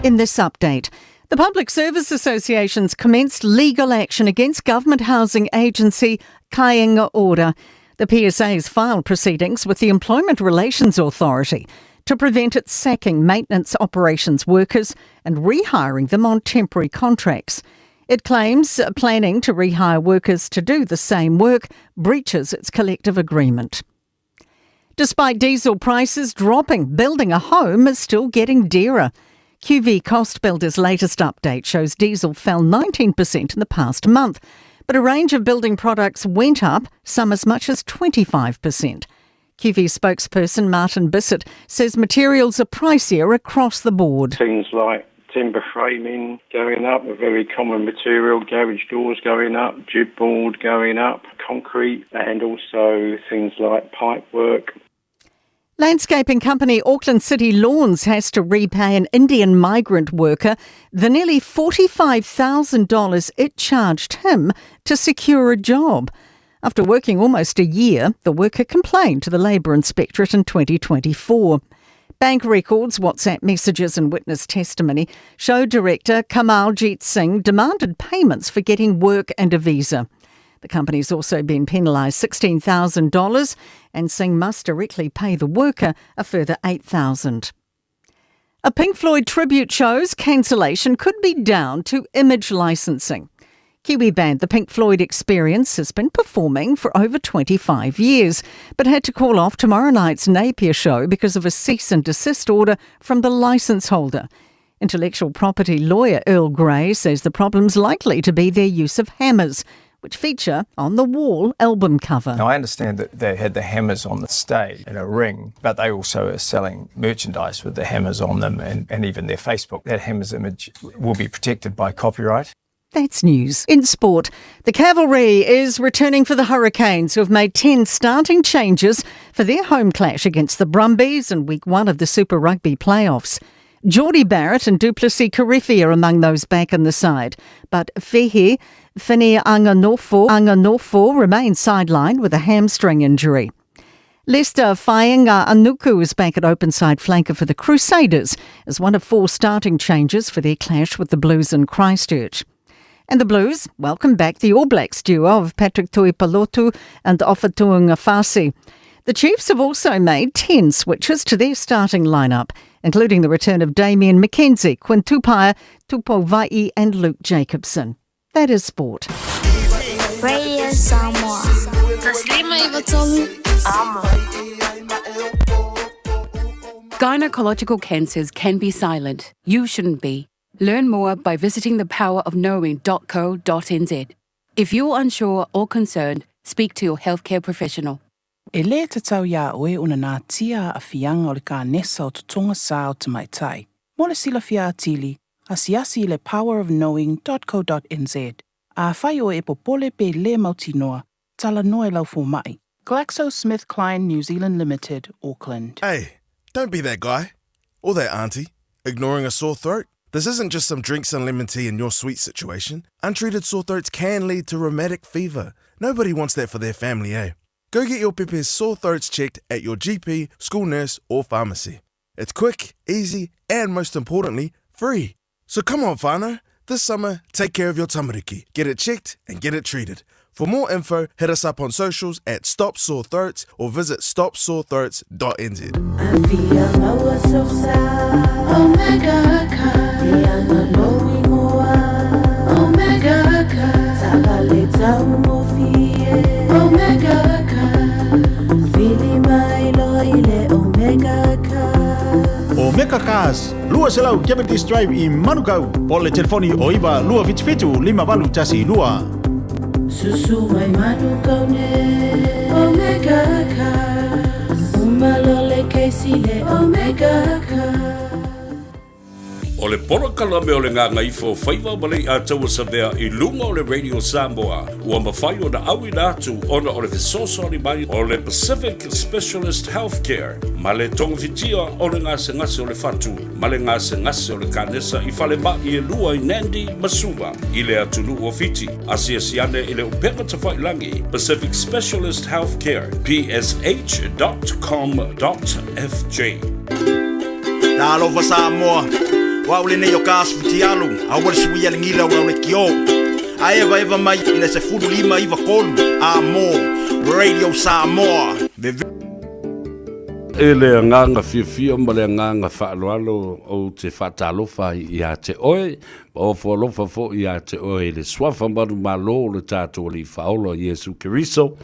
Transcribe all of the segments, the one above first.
In this update, the Public Service Association's commenced legal action against government housing agency Kāinga Ora. The PSA has filed proceedings with the Employment Relations Authority to prevent it sacking maintenance operations workers and rehiring them on temporary contracts. It claims planning to rehire workers to do the same work breaches its collective agreement. Despite diesel prices dropping, building a home is still getting dearer. QV Cost Builder's latest update shows diesel fell 19% in the past month, but a range of building products went up, some as much as 25%. QV spokesperson Martin Bissett says materials are pricier across the board. Things like timber framing going up, a very common material, garage doors going up, gyp board going up, concrete, and also things like pipe work. Landscaping company Auckland City Lawns has to repay an Indian migrant worker the nearly $45,000 it charged him to secure a job. After working almost a year, the worker complained to the Labour Inspectorate in 2024. Bank records, WhatsApp messages, and witness testimony show director Kamaljeet Singh demanded payments for getting work and a visa. The company's also been penalised $16,000 and Singh must directly pay the worker a further $8,000. A Pink Floyd tribute show's cancellation could be down to image licensing. Kiwi band The Pink Floyd Experience has been performing for over 25 years, but had to call off tomorrow night's Napier show because of a cease and desist order from the licence holder. Intellectual property lawyer Earl Gray says the problem's likely to be their use of hammers, which feature on the Wall album cover. Now, I understand that they had the hammers on the stage in a ring, but they also are selling merchandise with the hammers on them and, and even their Facebook. That hammers image will be protected by copyright. That's news. In sport, the cavalry is returning for the Hurricanes, who have made 10 starting changes for their home clash against the Brumbies in week one of the Super Rugby playoffs. Jordie Barrett and Duplessis Kirifi are among those back in the side, but Fehi Fineanganofo Anganofo remains sidelined with a hamstring injury. Leicester Fainga'anuku is back at open side flanker for the Crusaders as one of four starting changes for their clash with the Blues in Christchurch. And the Blues welcome back the All Blacks duo of Patrick Tuipulotu and Ofa Tu'ungafasi. The Chiefs have also made 10 switches to their starting lineup, including the return of Damian McKenzie, Quinn Tupaea, Tupou Vaa'i and Luke Jacobson. That is sport. Radio Samoa. Gynecological cancers can be silent. You shouldn't be. Learn more by visiting thepowerofknowing.co.nz. If you're unsure or concerned, speak to your healthcare professional. E lē tatau iā oe ona natia aafiaga o le kanesa o totoga sa o tamaitai. Mo le silafia atili, asiasi i le powerofknowing.co.nz. Afai oe e popole pe lē mautinoa, talanoa i lau fomaʻi. GlaxoSmithKline New Zealand Limited, Auckland. Hey, don't be that guy. Or that auntie, ignoring a sore throat. This isn't just some drinks and lemon tea in your sweet situation. Untreated sore throats can lead to rheumatic fever. Nobody wants that for their family, eh? Go get your pepe's sore throats checked at your GP, school nurse, or pharmacy. It's quick, easy, and most importantly, free. So come on, whānau. This summer, take care of your tamariki. Get it checked and get it treated. For more info, hit us up on socials at Stop Sore Throats or visit stopsorethroats.nz. O Meka Cars, 200 Cavendish Drive i Manukau, po le telefoni o 9 277 5812. Susu mai Manukau ne Omega Cars Uma le Casey le Omega Cars. O le polokalame o le Gagaifo o Faiva ma Lei'ataua Savea i luga o le Radio Samoa ua mafai ona auina atu ona o le fesoasoani mai o le Pacific Specialist Healthcare ma le togafitia o le gasegase o le fatu ma le gasegase o le kanesa i falema'i e lua i Nandi ma Suva i le atunuu o Fiti. Asiasi ane i le upega tafailagi Pacific Specialist Healthcare, psh.com.fj. Talofa Samoa. O au lenei o ka aso fitialu, aua le suia le gila o lau leitio. A evaeva mai i le 15 93 a mo Radio Samoa. Veve. I le agaga fiafia ma le agaga faaaloalo ou te faatalofa ai ia te oe, ma ofo alofa foi ia te oe i le Suafa manumalo o le tatou Alii Faaola Iesu Keriso,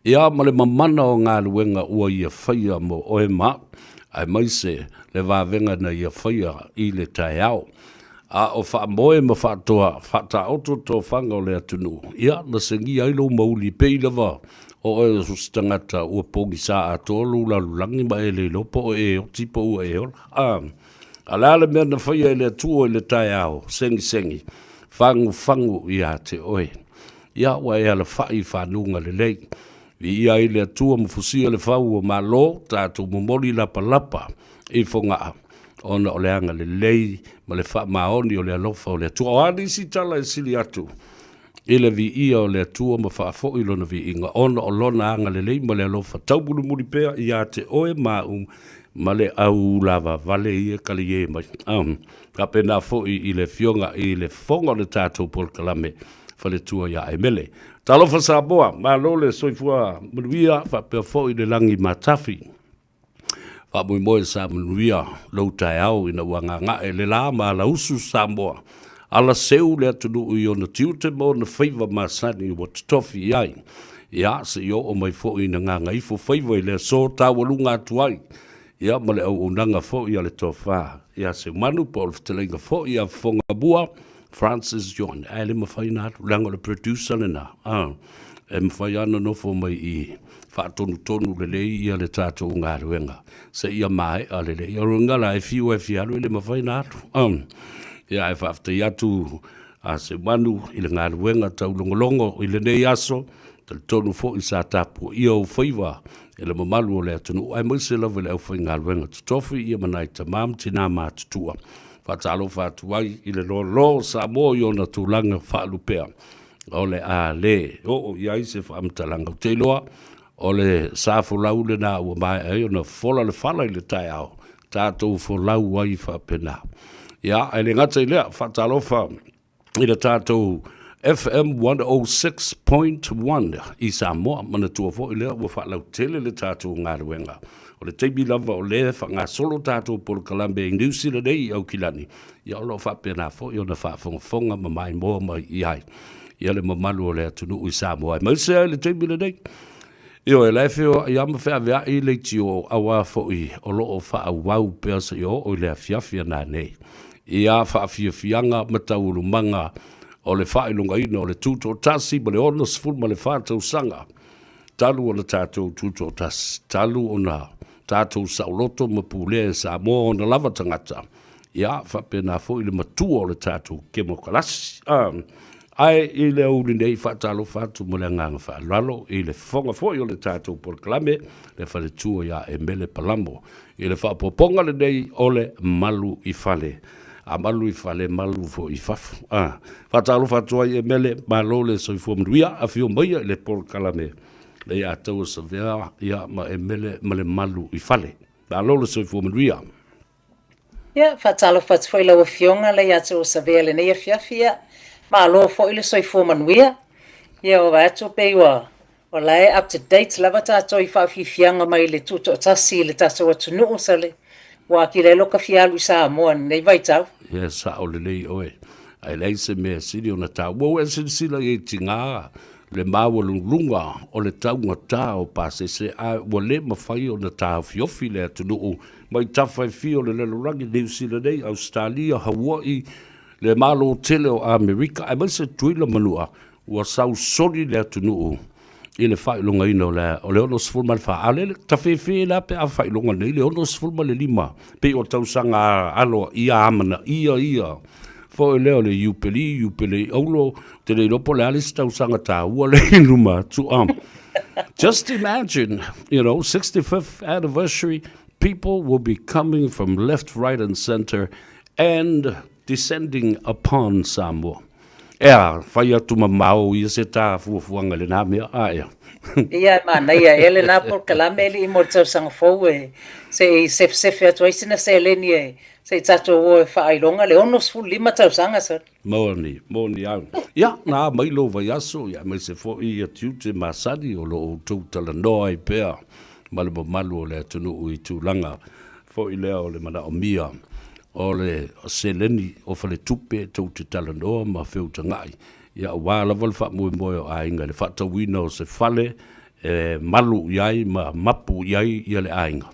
ia ma le mamana o galuega ua Ia faia mo oe ma au, aemaise le vavega na Ia faia i le taeao. A o faamoe ma faatoa faataoto tofaga o le atunuu, ia, na segia ai lou mauli pei lava o oe o se tagata ua pogisa atoa lou lalolagi ma e le iloa po o e oti po ua e ola. A, a le a le mea na faia e le Atua i le taeao segisegi, fagufagu ia te oe. Ia, ua e alafai i fanuga lelei. Viia ai le Atua ma fusia le fau o Malo, tatou momoli lapalapa i Fogaa, ona o le agalelei ma le faamaoni o le alofa o le Atua. O a nisi tala e sili atu i le viia o le Atua ma faafoi Lona viiga, ona o Lona agalelei ma le alofa taumulimuli pea ia te oe ma au ma le au lavavale ia e kaliē mai. Um, faapena foi i le Afioga i le Fofoga o le tatou polokalame Faletua ia Emele. Talofa Samoa, malo le soifua manuia faapea foi le lagi matafi. Faamoemoe sa manuia lou taeao ina ua gaga'e le la ma alausu Samoa, ala seu le atunuu i ona tiute ma ona faiva masani ua totofi i ai. Ia, se i oo mai foi ina gagaifo faiva i le aso taualuga atu ai, ia ma le auaunaga foi a le Tofa ia Seumanu po o le fetalaiga foi ia Fofogamua Francis John, ae le mafai ona alu, leaga o le producer lena, a, e mafai lava ona nofo mai i i, faatonutonu lelei ia le tatou galuega seia maea lelei. O lona la, e fiu e fia alu, e le mafai ona alu. A, ia, ae faafetai atu a Seumanu i le galuega taulogologo i lenei aso, talitonu foi sa tapuaia ou faiva e le mamalu o le atunuu, aemaise lava i le aufaigaluega totofi ia ma nai tama ma tina matutua. Faatalofa atu ai i le loaloa o Samoa i ona tulaga faalupea, o le a le oo i ai se faamatalaga. Ou te iloa o le sa folau lena ua maea ai ona fola le fala i le taeao, tatou folau ai faapena. Ia, ae le gata i lea, faatalofa i le tatou FM 106.1 i Samoa. Manatua foi lea ua faalautele le tatou galuega. O le taimi lava o lea e faagasolo tatou polokalame i Niu Sila nei i Aukilani, ia o lo o faapena foi ona faafogafoga ma maimoa mai i ai ia le mamalu o le atunuu i Samoa. Aemaise ai le taimi lenei, Ioe, la e feoai lava ma feaveai leitio aua foi o lo o faaauau pea seia oo i le afiafi a nanei ia faafiafiaga ma taualumaga o le faailogaina o le Tutoatasi ma le 64 tausaga talu ona tatou tutoatasi, talu ona tatou saoloto ma pulea e Samoa ona lava tagata, ia faapena foi le matua o le tatou kemokarasi. Ae i le aoauli nei, faatalofa atu ma le agaga faaaloalo i le fofoga foi o le tatou polokalame, le faletua ia Emele Palamo, i le faaopoopoga lenei o le Malu i Fale. A malu i fale, malu foi i fafo. A, faatalofa atu ai Emele, malo le soifua manuia, afio maia i le polokalame le ia taua savea ia ma Emele ma le Malu i Fale. Malo le soifua manuia. Ia, faatalofa atu foi i lau Afioga le ia te Osavea i lenei afiafi, ia, malo foi le soifua manuia. Ia, ua vaai atu pei ua, o la e up to date lava tatou i faafiafiaga mai le tutoatasi i le tatou atunuu, sole, ua atili ai loka fia alu i Samoa i lenei vaitau. Ia, sao lelei oe. Ae leai se mea sili ona taua. Ua e silasila i ai i tiga le maualuluga o le taugata o pasese, a ua le mafai ona taofiofi le atunuu mai tafa e fia o le lalolagi, Niu Sila nei, Ausetalia, Haua'i, le Malo tele o Amerika, aemaise Tutuila ma Manua, ua sausoli le atunuu i le faailogaina o le o le 64. A o lea tafefe la pe a faailoga nei le 65, pei o tausaga aloaia amanaia ia foi lea o le Iupeli, Iupelei Auro, ou te le iloa po o le a le isi tausaga taua lea i luma atu. Just imagine, you know, 65th anniversary, people will be coming from left, right and center and descending upon Samoa. Ea, fai atu mamao ia se tā fuafuaga i lenā mea, a ea. Ia, e manaia ea lenā polokalame alii mo le tausaga fou e se i sefesefe atu ai sina seleni e Se i tatou o e faailoga le 65 tausaga sir. Moni, moni au. Ia, na mai lou vaiaso, ia aemaise foi ia tiute masani o lo outou talanoa ai pea ma le mamalu o le atunuu i tulaga foi lea o le manaomia o le seleni o faletupe tou te talanoa ma feutagai, ia aua lava le faamoemoe o aiga i le faatauina o se fale e malu i ai ma mapu i ai ia le aiga.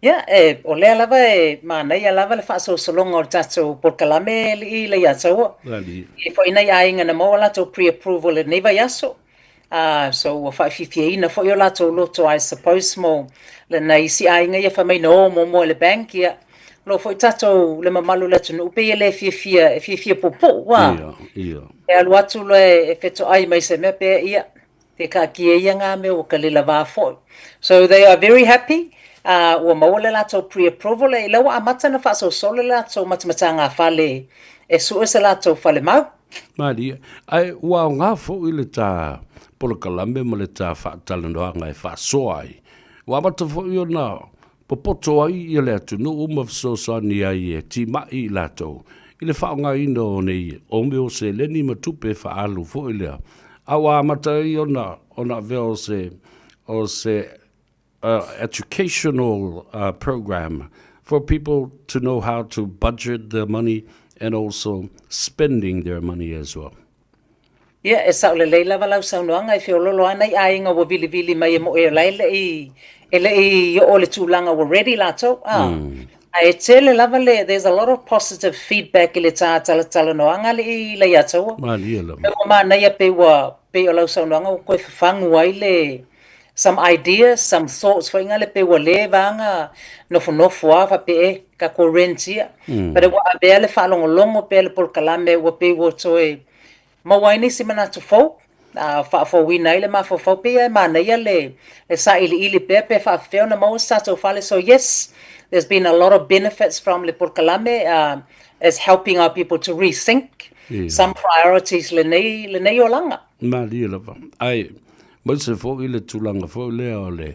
Ia, e, o lea lava e manaia lava le faasolosologa o le tatou polokalame e alii Leiataua. Alii. E i ai foi nai aiga na maua latou pre-approval i lenei vaiaso. Uh, so ua faaifiifiaina foi o latou loto, I suppose, mo le nai isi aiga ia fai mai na o muamua i le bank, ia, o lo o foi tatou le mamalu o le atunuu pei e le fiafia, e fiafia puupuu, ua. Ia, ia. E alu atu loa e fetoai mai se mea pe, ia, Te kaatia ia nga mea ua kalelavā foi. So they are very happy, uh, ua maua le latou pre-approval, e ila ua amata na faasolosolo le latou matamatagā fale e sue se latou fale mau. Malie, ae ua aoga foi le ta polokalame ma le ta faatalanoaga e faasoa ai. Ua amata foi ona popoto ai ia le atunuu ma fesoasoani ai e timai i latou i le faaaogaina o nei ome o seleni ma tupe faaalu foi lea, a ua amata ai ona ona avea o se o se uh, educational uh, program for people to know how to budget their money and also spending their money as well. Ia, e sao lelei lava lau saunoaga, e feololo lava nai aiga ua vilivili mai e moe o la e le i, e le i oo i le tulaga ua ready latou, a. Ae tele lava le, there's a lot of positive feedback i le ta talatalanoaga a le i Leiataua. Malie lava. Pei ua manaia pei ua, pei o lau saunoaga ua toe fafagu ai le, some ideas, some thoughts foi ngale pei ua leva lava nofonofo lava faapea e tatou rent ia. But ua avea le faalogologo pea le polokalame ua pei ua toe maua ai nisi manatu fou, a faafouina ai le mafaufau pei lava e manaia le le sailiili pea pe faafefea ona maua se tatou fale. So yes, there's been a lot of benefits from le polokalame uh, as helping our people to rethink yeah. some priorities lenei, lenei olaga. Malie lava. Ai, Aemaise foi le tulaga foi lea o le,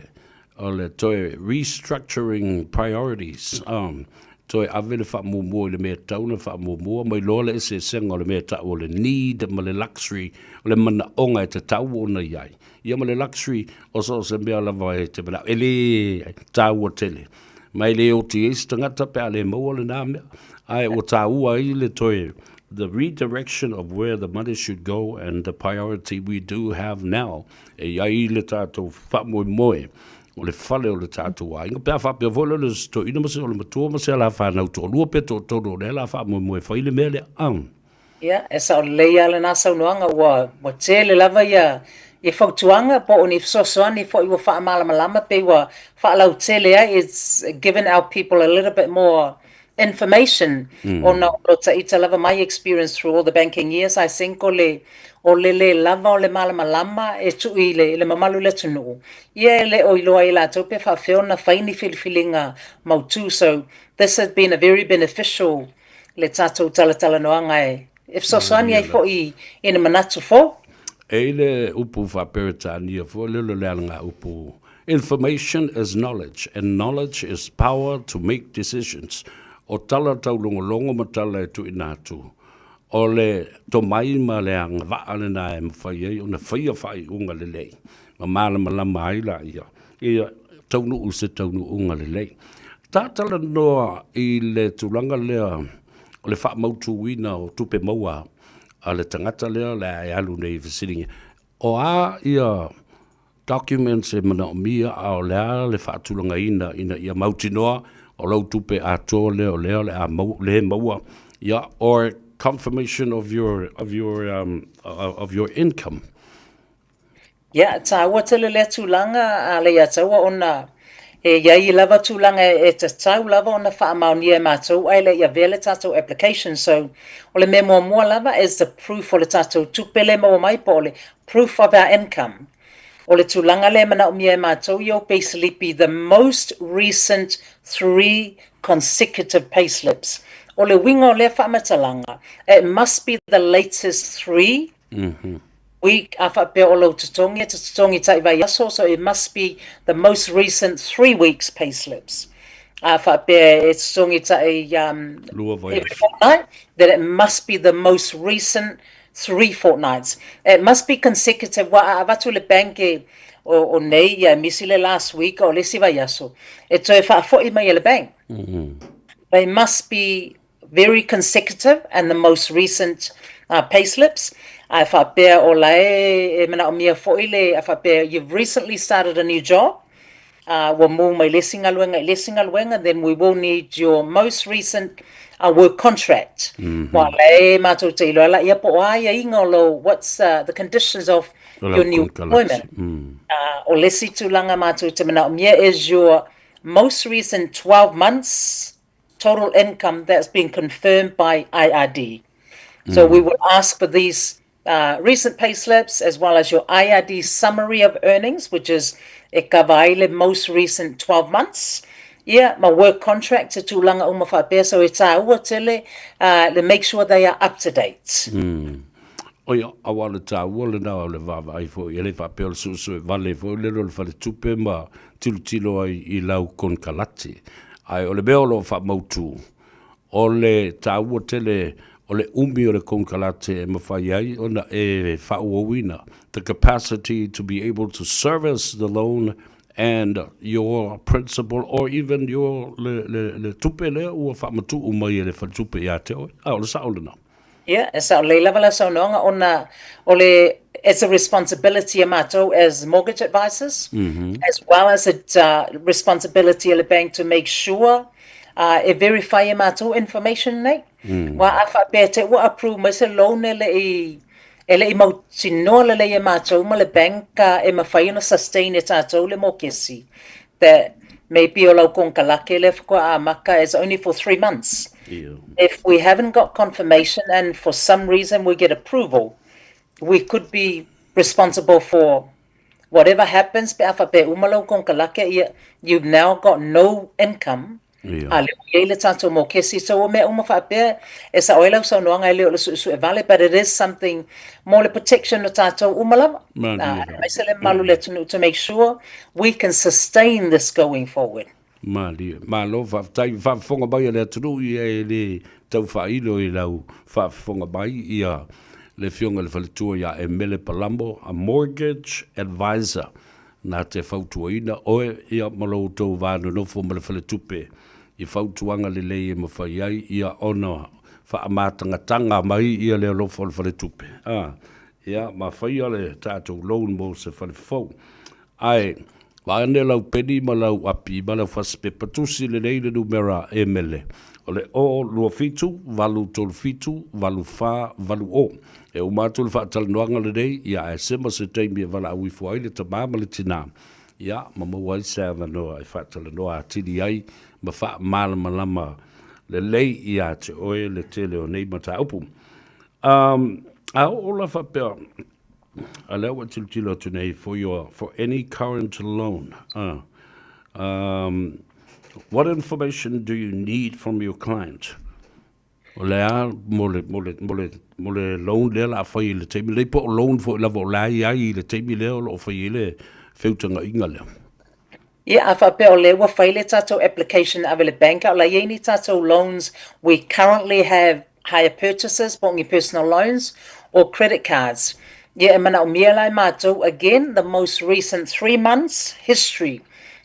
o le toe restructuring priorities, um, toe ave le faamuamua i le mea e tatau ona faamuamua, mai loa le eseesega o le mea e tau o le need ma le luxury, o le manaoga e tatau ona i ai, ia ma le luxury o so o se mea lava e te manao, e le taua tele. Ma e le oti ai se tagata pe a le maua lena mea, ae ua taua ai le toe the redirection of where the money should go and the priority we do have now, e i ai le tatou faamoemoe o le fale o le tatou aiga, pe a faapea foi lea o se toeaina ma se o le matua ma se ala fanau toalua pe toatolu o lea o le a faamoemoe e fai le mea lea. Ah. Ia, e sao lelei lava lena saunoaga, ua, ua tele lava ia, ia fautuaga po o ni fesoasoani foi ua faamalamalama pei ua faalautele ai, it's given our people a little bit more information mm. ona o lo taita lava my experience through all the banking years I think o le o le le lava o le malamalama e tuu i le, le mamalu le atunuu ia e le o iloa ai latou pe faafefea ona fai ni filifiliga mautu so this has been a very beneficial le tatou talatalanoaga e e fesoasoani ai foi i ni manatu fou. E i le upu faa-Peretania foi lea o le alagaupu Information is knowledge and knowledge is power to make decisions. O tala taulogologo ma tala e tuuina atu, o le tomai ma le agavaa lena e mafai ai ona faia faaiuga lelei ma malamalama ai laia ia taunuu i se taunuuga lelei. Ta talanoa i le tulaga lea o le faamautuina o tupe maua a le tagata lea o le a e alu nei i fesiligia. O a ia documents e manaomia a o le a le faatulagaina ina ia mautinoa o lau tupe atoa lea o lea o le a mau, le maua, ia, or confirmation of your, of your, um, of your income. Ia, taua tele lea tulaga a Leiataua ona e i ai lava tulaga e tatau lava ona faamaonia e matou ae le i avea le tatou application. So, o le mea muamua lava is the proof o le tatou tupe lea e maua mai po o le proof of our income. O le tulaga lea e manaomia e matou i ou payslipi the most recent 3 consecutive payslips. O le uiga o lea faamatalaga, it must be the latest 3 week, a faapea o lou totogi, e te totogi tai vaiaso, so it must be the most recent 3 weeks payslips. A faapea e totogi taʻi um, Lua every vaiaso. fortnight, then it must be the most recent 3 fortnights. It must be consecutive, ua a avatu le bank e o, o nei, ia e misi le last week o le isi vaiaso, e toe faafoʻi mai e le bank. They must be very consecutive and the most recent payslips. Ae faapea o la e manaomia foi le, a faapea you've recently started a new job, ua move mai le isi galuega i le isi galuega, then we will need your most recent work contract. Aua o la e matou te iloa laia po o a aiaiga o lou, what's the conditions of your new employment. O le isi tulaga matou te manaomia is your most recent 12 months total income that's been confirmed by IRD. So we will ask for these recent pay slips as well as your IRD summary of earnings, which is e kava ai le most recent 12 months. Ia, ma work contract e tulaga uma faapea, so e tāua tele le make sure they are up to date. Oia, aua o le tāua lena o le vaavaai foi, e le faapea o le suesue vale foi lele o le faletupe ma tilotilo ai i lau konekarate. Ae o le mea o lo o faamautu, o le tāua tele o le umi o le konekarate e mafai ai ona e faaauauina, the capacity to be able to service the loan and your principal or even your le, le, le tupe lea ua faamatuu mai e le faletupe ia te oe. A o le sao lena. Ia, e sao lelei lava lau saunoaga ona o le it's a responsibility a matou as mortgage advisors as well as a responsibility a le bank to make sure e verify e matou information nei. Aua a faapea te ua approve mai se loan e le i e le i mautinoa lelei e matou ma le bank e mafai ona sustain e tatou le mokesi that maybe o lau konekarate lea faatoa amata is only for 3 months. If we haven't got confirmation and for some reason we get approval, we could be responsible for whatever happens pe a faapea uma lau konekarate, ia, you've now got no income, a lea ua i ai le tatou mokesi. So o mea uma faapea, e sao ai lau saunoaga e le o le suesue vale, but it is something mo le protection o tatou uma lava, aemaise le mamalu o le atunuu to make sure we can sustain this going forward. Malie. Malo faafetai. Faafofoga mai a le atunuu ia e le tau faailo i lau faafofoga mai ia le Afioga i le Faletua ia Emele Palamo, a mortgage advisor, na te fautuaina oe ia ma lo outou va nonofo ma le faletupe i fautuaga lelei e mafai ai ia ona faamatagataga mai ia le alofa o le faletupe. A, ia ma faia le tatou loan mo se fale fou. Ae, vaeane lau peni ma lau api ma lau fasipepa tusi lelei le numera e mele, o le 0 2 7 8 3 7 8 4 8 0. E uma atu le faatalanoaga lenei, ia ae sema se taimi e valaau ifo ai le tamā ma le tinā, ia, ma maua ai se avanoa e faatalanoa atili ai ma faamalamalama lelei ia te oe le tele o nei mataupu. Um, a oo la faapea, A lea ua tilotilo atu nei for your, for any current loan. What information do you need from your client? O le a mo le, mo le, mo le, mo le loan lea la a fai i le taimi lenei, po o loan foi lava o la e i ai i le taimi lea o lo o fai ai le feutagaiga lea. Ia, a faapea o lea ua fai le tatou application ave le bank, a o la e i ai ni tatou loans, we currently have hire purchases po o ni personal loans or credit cards. Ia, e manaomia la e matou, again, the most recent 3 months history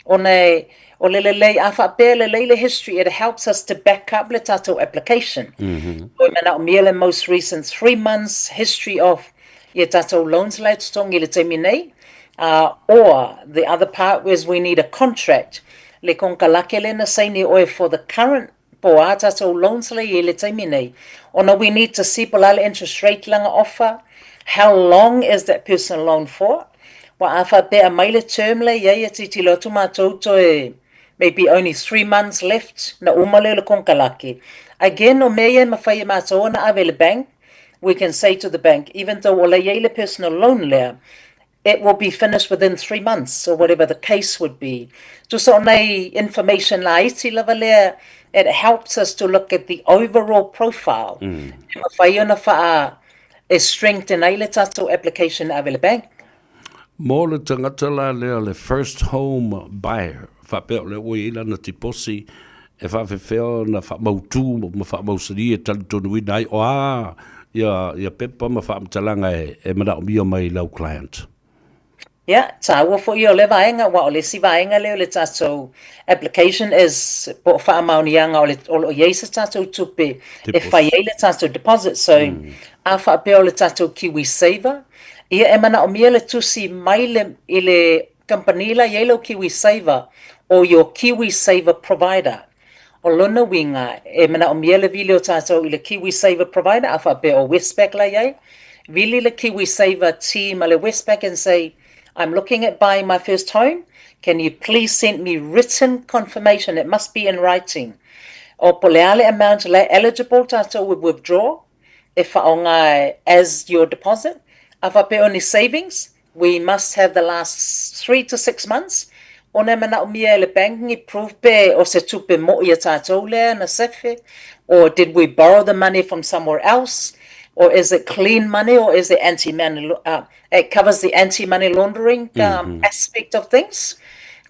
ona e, o le lelei, a faapea e lelei le history, it helps us to back up le tatou application. So e manaomia le most recent 3 months history of ia tatou loans la e totogi i le taimi nei, or the other part is we need a contract, le konekarate lea na saini oe for the current po o a tatou loans la i ai i le taimi nei, ona we need to see po o le a le interest rate lana offer, how long is that personal loan for, ua a faapea aumai le term la i ai e tilotilo atu matou toe maybe only 3 months left na uma lea o le konekarate. Again, o mea ia e mafai e matou ona ave i le bank, we can say to the bank, even though o la i ai le personal loan lea, it will be finished within 3 months or whatever the case would be. Tusa o nei information laiti lava lea, it helps us to look at the overall profile. E mafai ona faa e strengthen ai le tatou application ave le bank. Mo le tagata la lea le first home buyer, faapea o lea ua i ai lana tiposi. E faafefea ona faamautu ma faamausali e talitonuina ai o a ia, ia pepa ma faamatalaga e, e manaomia mai i lau client? Ia, taua foi ia o lea vaega, aua o le isi vaega lea o le tatou application is po o faamaoniaga o le, o lo o i ai se tatou tupe e fai ai le tatou deposit. So, a faapea o le tatou KiwiSaver, ia e manaomia le tusi mai le, i le Kamupani la i ai lau KiwiSaver or your KiwiSaver provider. O lona uiga, e manaomia le vili o tatou i le KiwiSaver provider, a faapea o Westpac la i ai, vili le KiwiSaver team a le Westpac and say, I'm looking at buying my first home, can you please send me written confirmation, it must be in writing, o po le a le amount la e eligible tatou e withdraw, e faaaoga as your deposit, a faapea o ni savings, We must have the last 3 to 6 months ona e manaomia e le bank ni proof pe o se tupe mo'i a tatou lea na sefe or did we borrow the money from somewhere else or is it clean money or is it anti-money, it covers the anti-money laundering aspect of things.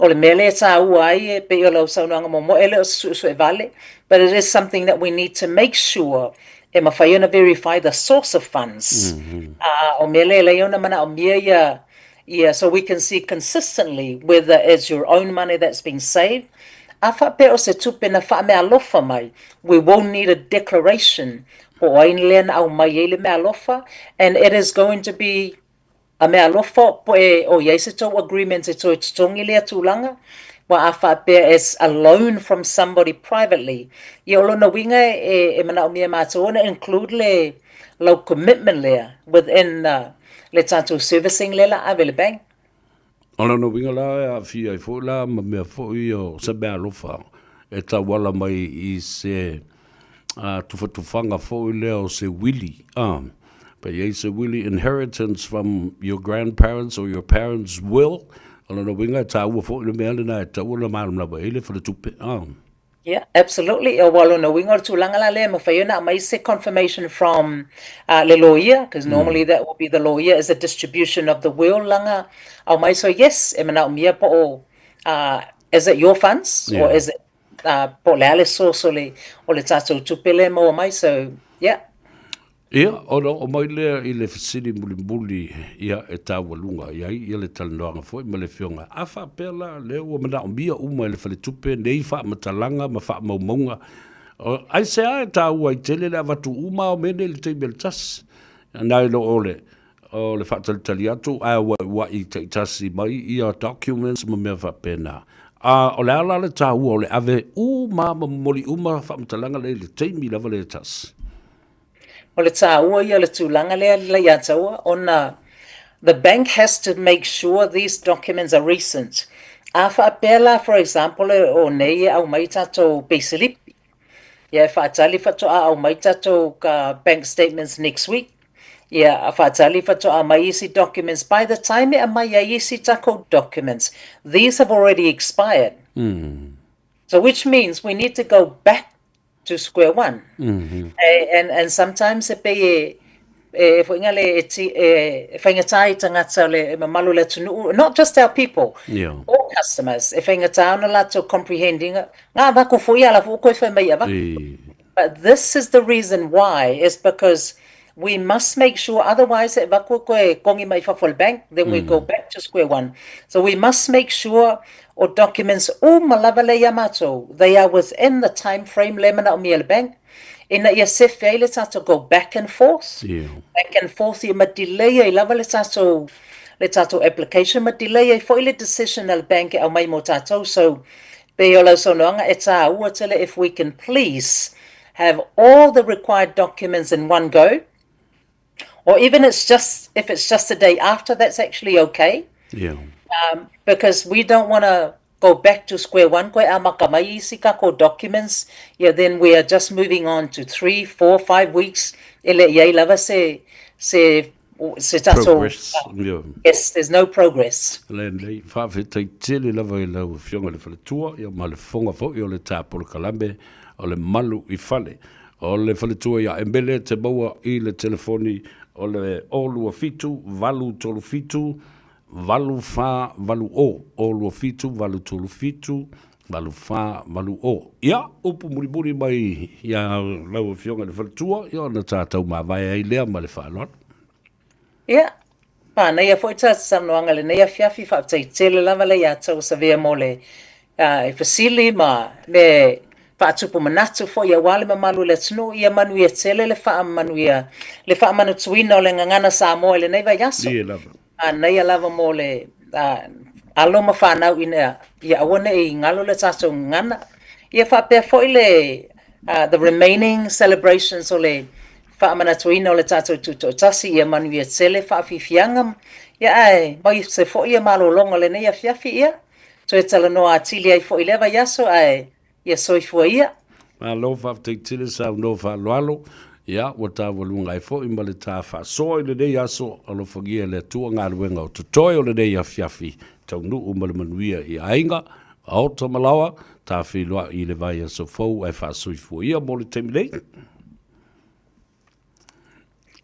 O le mea lea e tāua ai e pei o lau saunoaga muamua e le o se suesue vale, but it is something that we need to make sure e mafai ona verify the source of funds. A o mea lea e leai ona manaomia ia ia so we can see consistently whether it's your own money that's been saved, a faapea o se tupe na faameaalofa mai, we will need a declaration po o ai lea na aumai ai le meaalofa and it is going to be A mea alofa poe o i ai se tou agreement e toe totogi lea tulaga, ua a faapea it's a loan from somebody privately, ia o lona uiga e manaomia e matou ona include le lau commitment lea within le tatou servicing lea la ave le bank. O lona uiga la e aafia ai foi la ma mea foi o se mea alofa e tauala mai i se tufatufaga foi lea o se wili, pe i ai se wili inheritance from your grandparents or your parents will, o lona uiga e taua foi le mea lena e tatau ona malamalama i ai le faletupe. Yeah, absolutely. Aua o lona uiga o le tulaga la lea e mafai ona aumai se confirmation from le lawyer, because normally that will be the lawyer is a distribution of the will langa aumai. So yes, e manaomia po o is it your funds or is it po o le a le source o le, o le tatou tupe lea e maua mai, so yeah. Ia, ona oo mai lea i le fesili mulimuli, ia, e taualuga i ai ia le talanoaga foi ma le Afioga. A faapea la, lea ua manaomia uma e le faletupe nei faamatalaga ma faamaumauga, aisea e taua ai tele le avatu uma o mea nei i le taimi o le tasi, nai lo o le o le faatalitali atu ae ua'iua'i taitasi mai ia documents ma mea faapena. A o le a la le taua o le ave uma ma momoli uma faamatalaga lea i le taimi lava lea e tasi? O le taua ia o le tulaga lea la ia taua ona the bank has to make sure these documents are recent. A faapea la for example o nei e aumai tatou peisilipi, ia e faatali faatoa aumai tatou ka bank statements next week, ia a faatali faatoa aumai isi documents. By the time e aumai ai isi takou documents, these have already expired. So which means we need to go back to square one. And sometimes e pei e e foi le e, ti, e, e whaingatā i tangata le e mamalu le atunuu, not just our people, all customers, e whaingatā ona latou comprehending, ngā wako foi ala fo koe whai mai ava. But this is the reason why, is because we must make sure, otherwise e wako koe kongi mai fafo le bank, then we go back to square one. So we must make sure o documents uma lava le ia mātou, they are within the time frame le mana o mia le bank, ina ia sefe ai le tatou go back and forth, back and forth ia ma delay ai lava le tatou application ma delay ai foi le decision a le bank e aumai mo tatou. So pei o lau saunoaga e tāua tele if we can please have all the required documents in one go, or even it's just if it's just a day after, that's actually okay. Because we don't want to go back to square one koe a maka mai isi kako documents, yeah, then we are just moving on to 3, 4, 5 weeks e le iai lava se tatou Progress. Yes, there's no progress. Le nei, faafetai tele lava i lau afioga i le faletua, ia ma le fofoga foi o le tapolokalame o le malu i fale. O le faletua ia Emele te maua i le telefoni o le 027 837 8480, 027 837. 8 4 8 0. Ia, upu mulimuli mai iā lau Afioga i le Faletua, ia ona tatou mavae ai lea ma le faaaloalo. Ia, manaia foi ta saunoaga i lenei afiafi, faafetai tele lava le ia Tauasavea mo le fesili ma le faatupu manatu foi aua le mamalu o le atunuu. Ia manuia tele le faamanuia, le faamanatuina o le gagana Samoa i lenei vaiaso. Manaia lava mo le alo ma fanau ina ia aua ne i galo le tatou gagana. Ia faapea foi le the remaining celebrations o le faamanatuina o le tatou Tutoatasi, ia manuia tele faafiafiaga, ia ae maise foi ia malologa o lenei afiafi, ia toe talanoa atili ai foi i lea vaiaso, ae ia soifua ia. Malo faafetai tele saunoa faaaloalo, ia ua taualuga ai foi ma le ta faasoa i lenei aso, alofagia e le Atua galuega o totoe o lenei afiafi, taunuu ma le manuia i aiga, maota ma laoa, ta feiloai i le vaiaso fou ae faasoifua ia mo le taimi nei.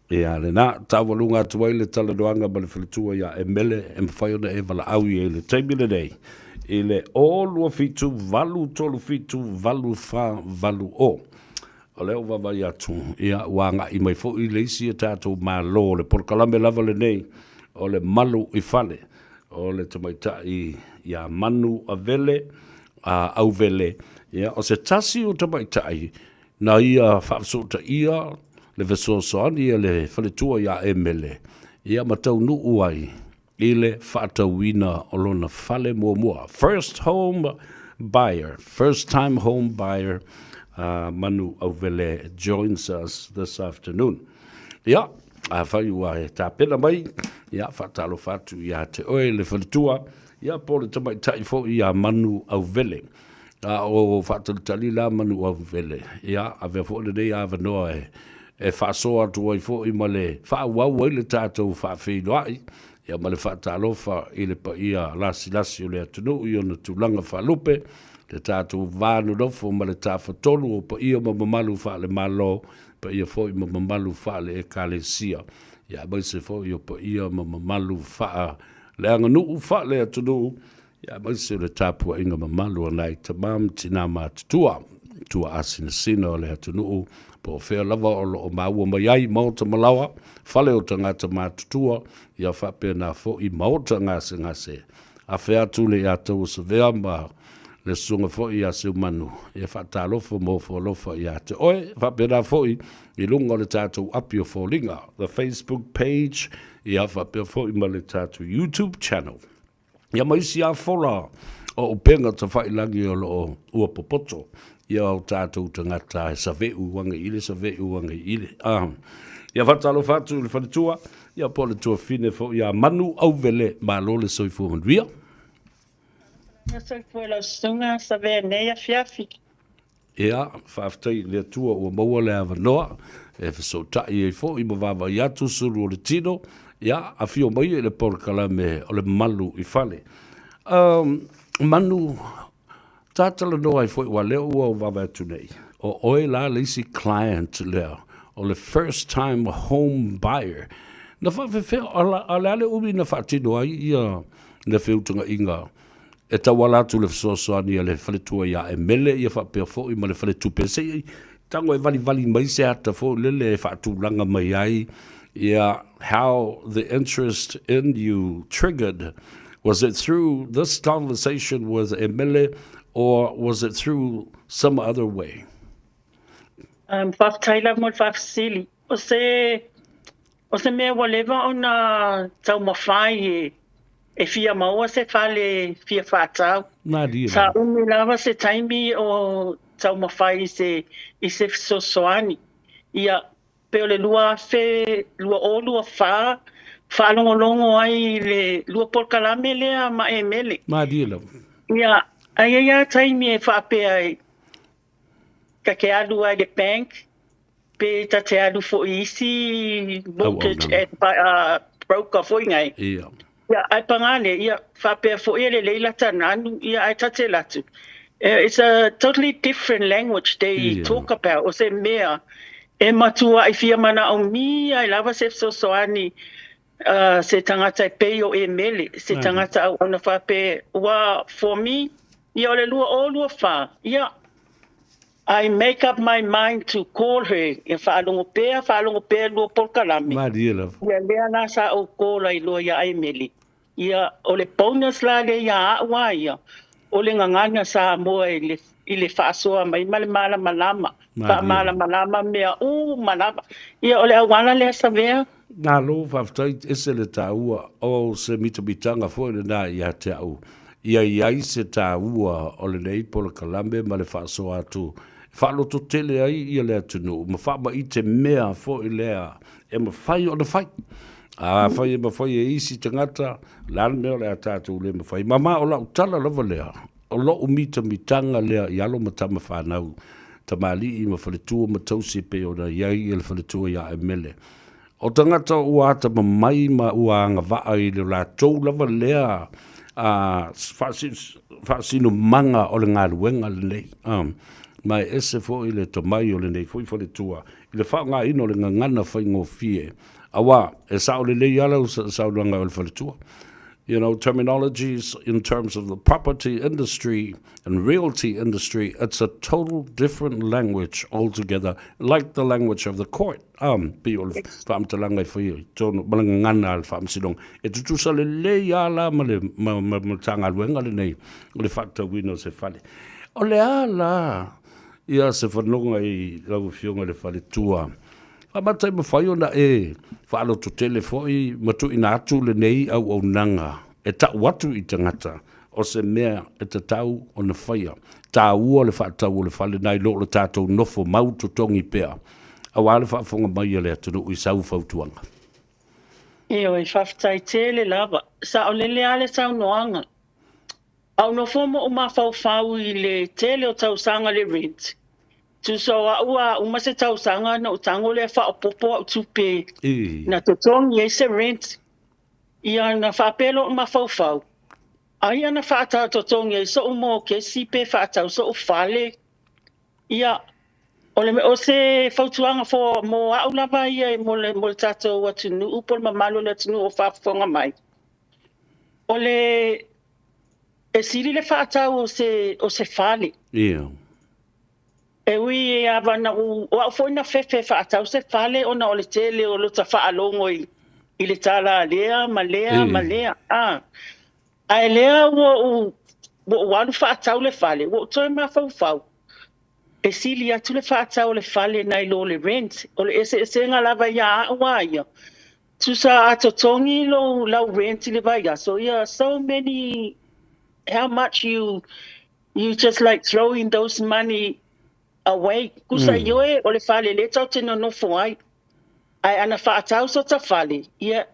Ia lena, taualuga atu ai le talanoaga ma le faletua ia Emele e mafai ona e valaau i ai i le taimi lenei i le 0 2 7 8 3 7 8 4 8 0. O lea ua vaavaai atu, ia, ua agai mai foi le isi a tatou Malo, o le polokalame lava lenei o le Malu i Fale, o le tamaitai ia Manu Avele, a Auvele, ia, o se tasi o tamaitai Na ia faafesootaia le fesoasoani a le faletua ia Emele, ia ma taunuu ai i le faatauina o lona fale muamua, first home buyer, first time home buyer, a Manu Auvele joins us this afternoon. Ia, afai ua e tapena mai, ia, faatalofa atu ia te oe le faletua, ia po o le tamaitai foi ia Manu Auvele. A o faatalitali la Manuauvele, ia, avea foi lenei avanoa e, e faasoa atu ai foi ma le faaauau ai le tatou faafeiloai, ia ma le faatalofa i le paia lasilasi o le atunuu i ona tulaga faalupe, le tatou va nonofo ma le tafatolu o paia ma mamalu faale-Malo, paia foi ma mamalu faale-Ekalesia, ia aemaise foi o paia ma mamalu faaleaganuu, faale-atunuu, Aemaise o le tapuaiga mamalu a nai tama ma tina matutua, tuaasinasina o le atunuu, po o fea lava o lo o maua mai ai maota ma laoa, fale o tagata matutua, ia faapena foi maota gasegase. Afe atu le ia Tauasavea ma le susuga foi ia Seumanu, ia faatalofa ma ofo alofa ia te oe, faapena foi i luga o le tatou api o foliga, the Facebook page, ia faapea foi ma le tatou YouTube channel. Ia ma isi lava fola o upega tafailagi o lo o ua popoto ia o tatou tagata e save'u age i le save'u age i le. Ah. Ia faatalofa atu i le faletua, ia po o le tuafine foi ia Manu Auvele, malo le soifua manuia. Soifua lau susuga Savea nei afiafi. Ia, faafetai i le Atua ua maua le avanoa e fesootai ai foi ma vaavaai atu sulu o le tino, ia, afio mai i le polokalame o le Malu i Fale. Um, Manu, ta talanoa ai foi, ua lea ua ou vaavaai atu nei, o oe la le isi client lea, o le first time home buyer. Na faafefea, a le a le umi na faatino ai ia le feutagaiga e tauala atu le fesoasoani a le faletua ia Emele ia faapea foi ma le faletupe se i tago e valivali mai se ata foi lele e faatulaga mai ai ia how the interest in you triggered was it through this conversation with Emele or was it through some other way? Um, faafetai lava mo le faafesili. O se O se mea ua leva ona taumafai e e fia maua se fale fia faatau. Malie Sa umi lava se taimi o taumafai i se i se fesoasoani. Ia, pei o le 2024 faalogologo ai i le lua polokalame lea ma Emele. Malie lava. Ia, ae i ai lava taimi e faapea ai, ta te alu ai i le bank, pe ta te alu foi i isi mortgage broker foi nei. Ia. Ia, ae pagā le, ia, faapea foi e lelei lata nanu, ia, ae ta te alu atu. It's a totally different language they yeah. talk about. O se mea, e matua'i fia manaomia ai lava se fesoasoani uh, se tagata e pei o Emele, se tagata auauna faapea, ua, for me, Ia o le 2024, ia, I make up my mind to call her, ia faalogo pea, faalogo pea lua polokalame. Malie lava. Ia lea la sa ou call ai loa ia Emeli. Ia o le bonus la lea ia a'u a ia, o le gagana Samoa i le i le faasoa mai ma le malamalama, faamalamalama mea uma lava. Ia o le auala lea Savea. Malo faafetai, ese le taua o se mitamitaga foi lena ia te au, ia i ai se taua o lenei polokalame ma le faasoa atu e faalototele ai ia le atunuu ma faamaite mea foi lea e mafai ona fai. Afai e mafai e isi tagata, o le a le mea o le a tatou le mafai? Ma ma o lau tala lava lea, o lou mitamitaga lea i alo ma tama fanau, tamalii ma faletua ma tausi e pei ona i ai le faletua ia Emele. O tagata ua atamamai ma ua agavaa i le latou lava lea faasinomaga o le galuega lenei. Ma e ese foi le tomai o lenei foi faletua i le faaaogaina o le gagana faigofie, aua e sao lelei lava lau saunoaga o le faletua. You know, terminologies in terms of the property industry and realty industry, it's a total different language altogether, like the language of the court. Um, pei o le faamatalaga e faia i totonu ma le gagana a le faamasinoga. E tutusa lelei lava la ma le ma, ma, ma Matagaluega lenei o le faatatauina o se fale. O le a la ia se fanoga i lau Afioga i le faletua? Faamata e mafai ona e faalototele foi ma tuuina atu lenei auaunaga e tau atu i tagata o se mea e tatau ona faia. Taua le faatau o le fale nai lo le tatou nofo mau totogi pea aua le faafofoga mai a le atunuu i sau fautuaga. Ioe, faafetai tele lava. Saolele lava le saunoaga. A ou nofo ma ou mafaufau i le tele o tausaga le rent, tusa o a'u a uma se tausaga ona ou tago lea faaopoopo a'u tupe na totogi ai se rent. Ia na faapea loa ou mafaufau, ai ana faatau totogi ai so'u mokesi pe faatau so'u fale. Ia, o le o se fautuaga for mo a'u lava ia mo le mo le tatou atunuu po o le mamalu o le atunuu o faafofoga mai, o le E sili le faatau o se, o se fale. Ia. E ui e ava na u, o au foi na fefe e faatau se fale ona o le tele o lota faalogo i, i le tala a lea ma lea ma lea, a. Ae lea ua ou, ua ou alu faatau le fale, ua ou toe mafaufau, e sili atu le faatau o le fale nai lo le rent. O le eseesega lava ia a'u a ia, Tusa a totogi lou lau rent i le vaiaso ia so many how much you you just like throwing those money away kusa mm. ioe o le fale le tau te nonofo ai ae ana faatau sota fale ia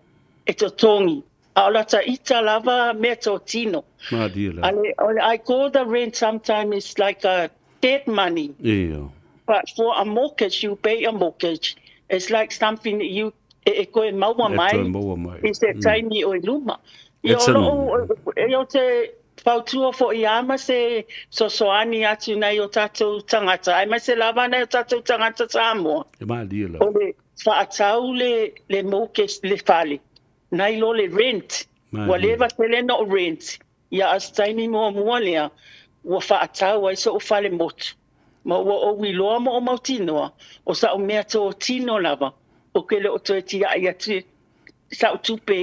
e totogi a o lata ita lava mea totino Ale, I call the rent sometimes it's like a dead money yeah. but for a mortgage you pay a mortgage it's like something that you e, e koe maua mai, e toe maua mai. i se mm. taimi o i luma. Ia o loo, e o te fautua fo'i a ma se sosoani atu nei o tātou tangata, ai mai se lava nei o tātou tangata Samoa. E malie la. O le whaatau le, le mortgage, le fale, nei lo le rent. Ua leva tele no rent. Ia a se taimi muamua lea, ua whaatau ai so'u fale motu. Ma ua ou iloa ma ou mautinoa, o sa'u mea totino lava, ou ke le o toe tia'i atu sa'u tupe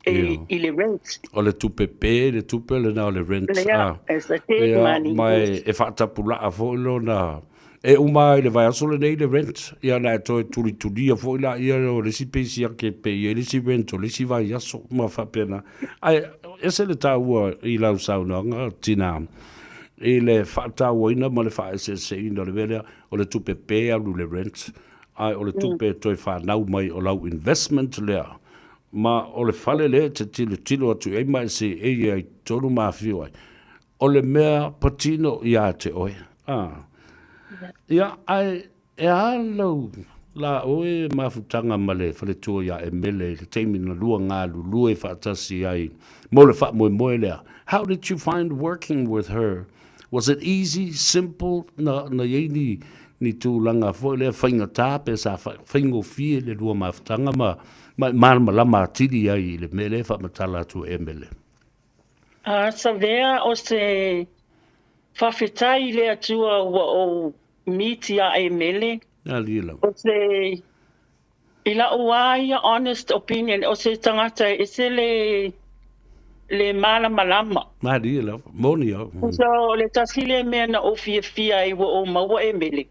e, i le rent. O le tupe pē, le tupe lena o le rent. Lea, it's a dead money. Ma e faatapula'a foi lona, e uma i le vaiaso lenei le rent, ia na e toe tulitulia foi laia o le isi pei siaki e pei ai le isi rent o le isi vaiaso ma faapena. Ae ese le taua i lau saunoaga, tina, i le faatauaina ma le faaeseeseina o le mea lea, o le tupe pē alu le rent, ae o le tupe e toe fanau mai o lau investment lea, ma o le fale lea e te tilotilo atu i ai ma e seei ai i totonu ma afio ai, o le mea patino ia te oe. A. Ia, ae e a lau la oe mafutaga ma le faletua ia Emele i le taimi na lua galulue faatasi ai mo le faamoemoe lea? How did you find working with her? Was it easy, simple, na, na i ai ni, ni tulaga foi lea faigata pe sa faigofie le lua mafutaga ma, ma malamalama atili ai i le mea lea e faamatala atu e Emele? A Savea o se. Faafetai i le Atua ua ou miti a e mele. Alie lava. O se, i la'u a ia honest opinion, o se tagata e ese le, le malamalama. Malie lava. Moni au. So, o le tasi lea mea na ou fiafia ai ua ou maua e mele,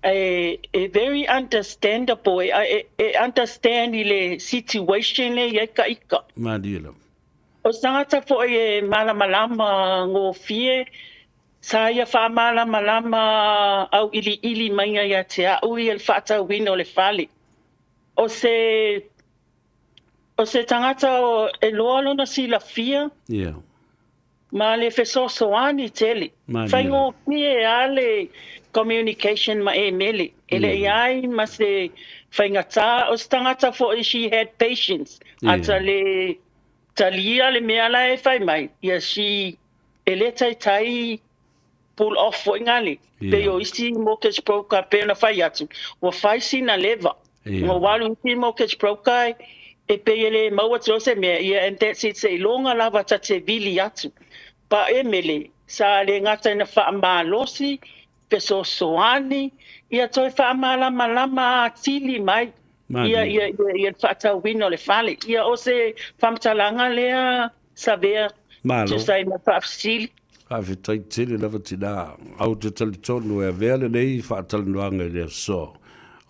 e, e very understandable, e, e, e understand i le situation lea i ai ka ika. Malie lava. O se tagata foi e malamalama gofie, sa ia faamalamalama auiliili maiga ia te a'u ia le faatauina o le fale. O se, o se tagata e loa lona silafia Yeah. ma le fesoasoani tele. Malie lava. Faigofie a le communication ma e mele. E le i ai ma se faigata. O se tagata foi she had patience. A Yeah. ta le talia le mea la e fai mai, ia she e le taitai pull off foi ngale. Pei o isi mortgage broker pei ona fai atu, ua fai sina leva. Ua walu isi mortgage broker e pei e le maua atu se mea, ia and that's it, seiloga lava ta te vili atu. Pa e mele, sa le gata ina faamalosi, fesoasoani, ia toe faamalamalama atili mai ia ia ia ia le faatauina o le fale. Ia o se faamatalaga lea Savea, Malo. tusa ai ma faafesili. Faafetai tele lava tinā. A ou te talitonu e avea lenei faatalanoaga i le aso,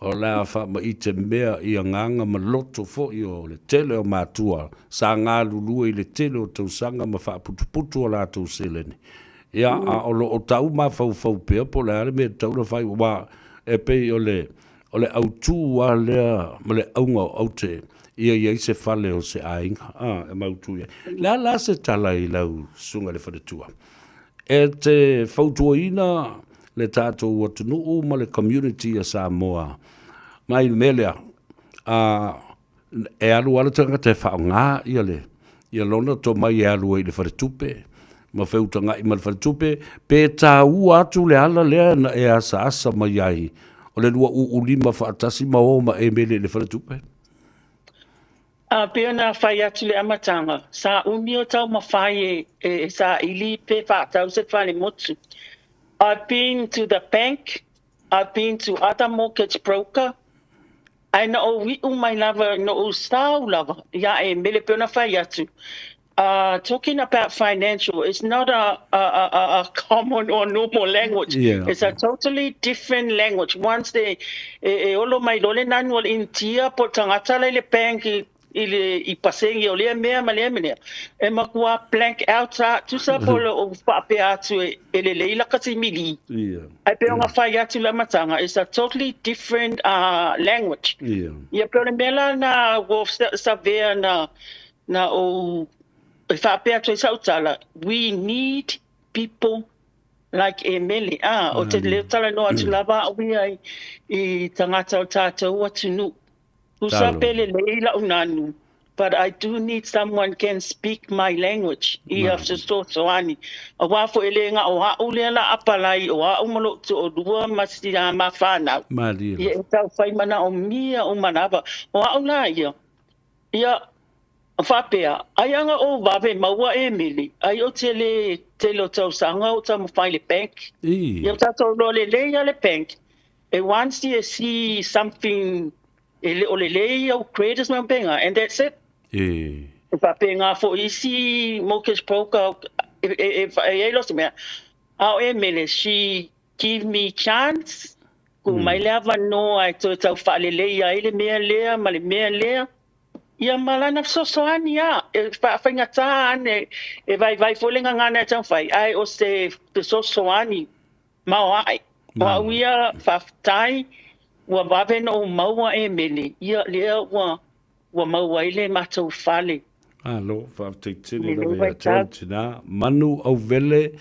o le a faamaite mea i agaga ma loto foi o le tele o matua sa galulue i le tele o tausaga ma faaputuputu a latou seleni. Ia, a o lo o tau mafaufau pea po o le a le mea e tatau ona fai, aua e pei o le O le autū lava lea ma le auga o aute ia i ai se fale o se aiga, a, e mautū i ai. Le a la se tala i lau susuga i le faletua? E te fautuaina le tatou atunuu ma le community a Samoa mai le mea lea, a, E alu lava le tagata e faaaoga ia le ia lona tomai e alu ai i le faletupe ma feutaga'i ma le faletupe, pe taua atu le ala lea na e asaasa mai ai o le 25 faatasi ma o ma e mele i le faletupe? A pei ona fai atu le amataga, sa umi o taumafai e, e saili pe faatau se fale motu. I've been to the bank, I've been to other mortgage broker, Ae na ou iu mai lava, na ou sao lava ia e mele pei ona fai atu, talking about financial is not a, a, a, a common or normal language. Yeah. It's a totally different language. Once they, e, e olo mai loa le nanu o le Initia po o le tagata la i le bank i, i le i pasegi o lea mea ma lea mea, e matua blank out a, tusa po o le ou faapea atu e, e lelei laka simili. Yeah. Ae pei ona fai atu le amataga, it's a totally different language. Yeah. Ia pei o le mea la na ua savea na, na ou e faapea atu ai sau tala, we need people like e mele, a, o te leo talanoa atu lava au ia i, i tagata o tatou atunuu. Usa pe lelei la'u nanu but I do need someone can speak my language ia fesoasoani aua foi e le ga'o a'u lea la apalai o a'u ma lo'u to'alua ma si a ma fanau ia e tau fai manaomia uma lava o a'u la ia ia faapea ai aga ou vave maua e mele ai o te le tele o tausaga o taumafai le bank ia tatou iloa lelei a le bank E once e see something e le o lelei au credits ma pega and that's it. E. E faapena foi isi mortgage broker e e e i ai loa se mea, a o e mele she give me chance tuu mai le avanoa e toe tau faalelei ai le mea lea ma le mea lea. Ia ma lana fesoasoani a e faafaigata ane e vaivai foi le gagana e taumafai ae o se fesoasoani Maoae. O au ia, faafetai, ua vave ona ou maua e mele, ia lea ua, ua maua ai le matou fale. Malo, faafetai tele lava ia te oe tina. Manu Auvele,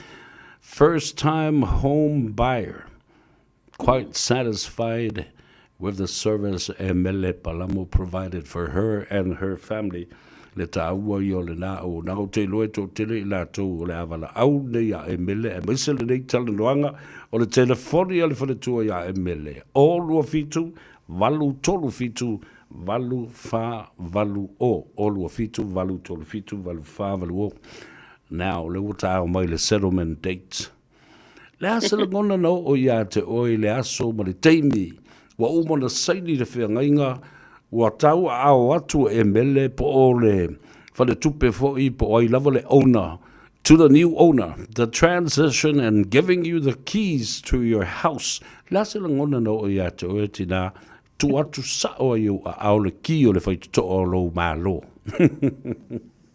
first time home buyer, quite satisfied with the service Emele Palamo provided for her and her family, le taua ia o lena auaunaga. Ou te iloa e toatele i latou o le a valaau nei a Emele, aemaise lenei talanoaga o le telefoni a le faletua ia Emele, o 27 837 8480, o 27 837 8480. Now, lea ua taeo mai le settlement date. Le a se lagona na oo iā te oe i le aso ma le taimi ua uma ona saini le feagaiga, ua tauaao atu e Mele po o le faletupe foi po o ai lava le owner to the new owner, the transition and giving you the keys to your house. Le a se lagona na oo iā te oe tinā, tuu atu sao ai i ou aao le kī o le faitotoa o lou Malo?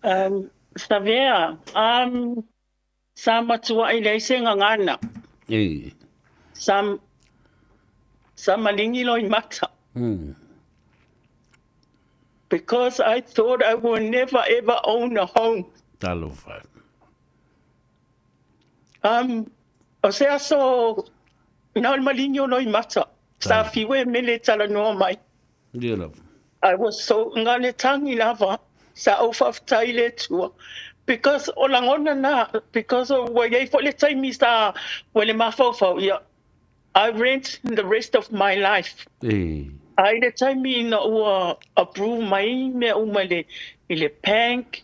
Um, Savea, um, Sa matuaʻi leai se gagana. E. Sa, sa malingi loimata. Because I thought I will never ever own a home. Talofa. Um, o se aso, na o le malingi o loimata. Sa fiu e mele talanoa mai. Ia lava. I was so nga le tangi lava sa ou faafetai i le Atua because o lagona na because o ua iai foi le taimi sa ua le mafaufau ia I rent the rest of my life. E. A i le taimi ina ua approve mai mea uma i le i le bank,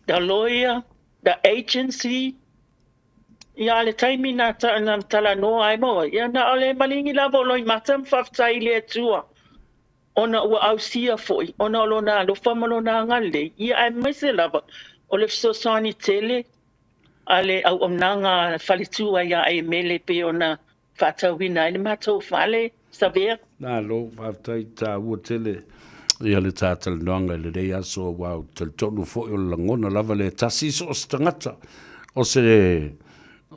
the lawyer, the agency, ia a le taimi na ta na talanoa ai ma oe, ia na o le maligi lava o Loimata ma faafetai i le Atua ona ua ausia foi ona o Lona alofa ma Lona agalelei, ia aemaise lava o le fesoasoani tele a le auaunaga faletua iā Emele pei ona faatauina ai le matou fale, Savea. Malo, faafetai taua tele ia le ta talanoaga i lenei aso aua ou te talitonu foi o le lagona lava lea e tasi so o se tagata o se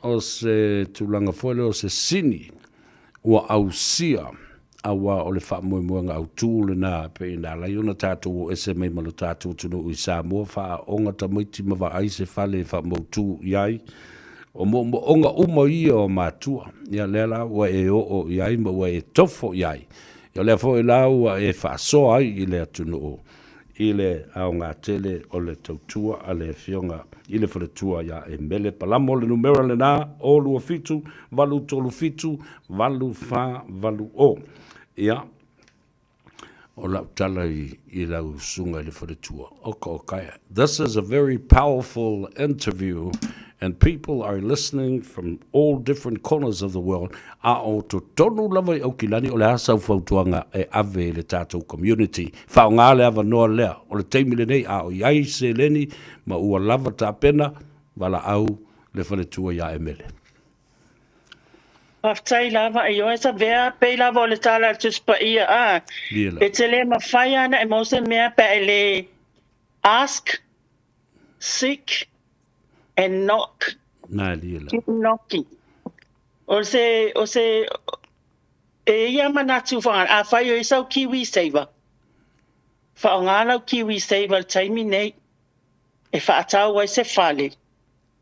o se tulaga foi lea o se sini ua ausia aua o le faamoemoega autū lenā pei na ala ai ona tatou o ese mai ma lo tatou atunuu i Samoa, faaooga tamaiti ma vaai se fale e faamautū i ai. O moomooga uma ia o matua, ia lea la ua e oo i ai ma ua e tofo i ai. Ia o lea foi la ua e faasoa ai i le atunuu i le aoga tele o le tautua a le Afioga i le Faletua ia Emele Palamo. O le numera lena, 0 2 7 8 3 7 8 4 8 0. Ia, o lau tala i, i lau susuga i le faletua, oka oka e. This is a very powerful interview and people are listening from all different corners of the world, a o totonu lava i Aukilani, o le a sau fautuaga e ave i le tatou community? Faaaoga le avanoa lea, o le taimi lenei a o i ai seleni ma ua lava tapena, valaau le faletua iā Emele. Faafetai lava i oe Savea, pei lava o le tala a le Tusi Paia a, e te le mafai ana e maua se mea pe a e le ask, seek and knock. Keep knocking. O se, o se, e ia manatu whanga, a whai o i sau Kiwi Saver. Whaonga lau Kiwi Saver le taimi nei, e whaatau ai se whale.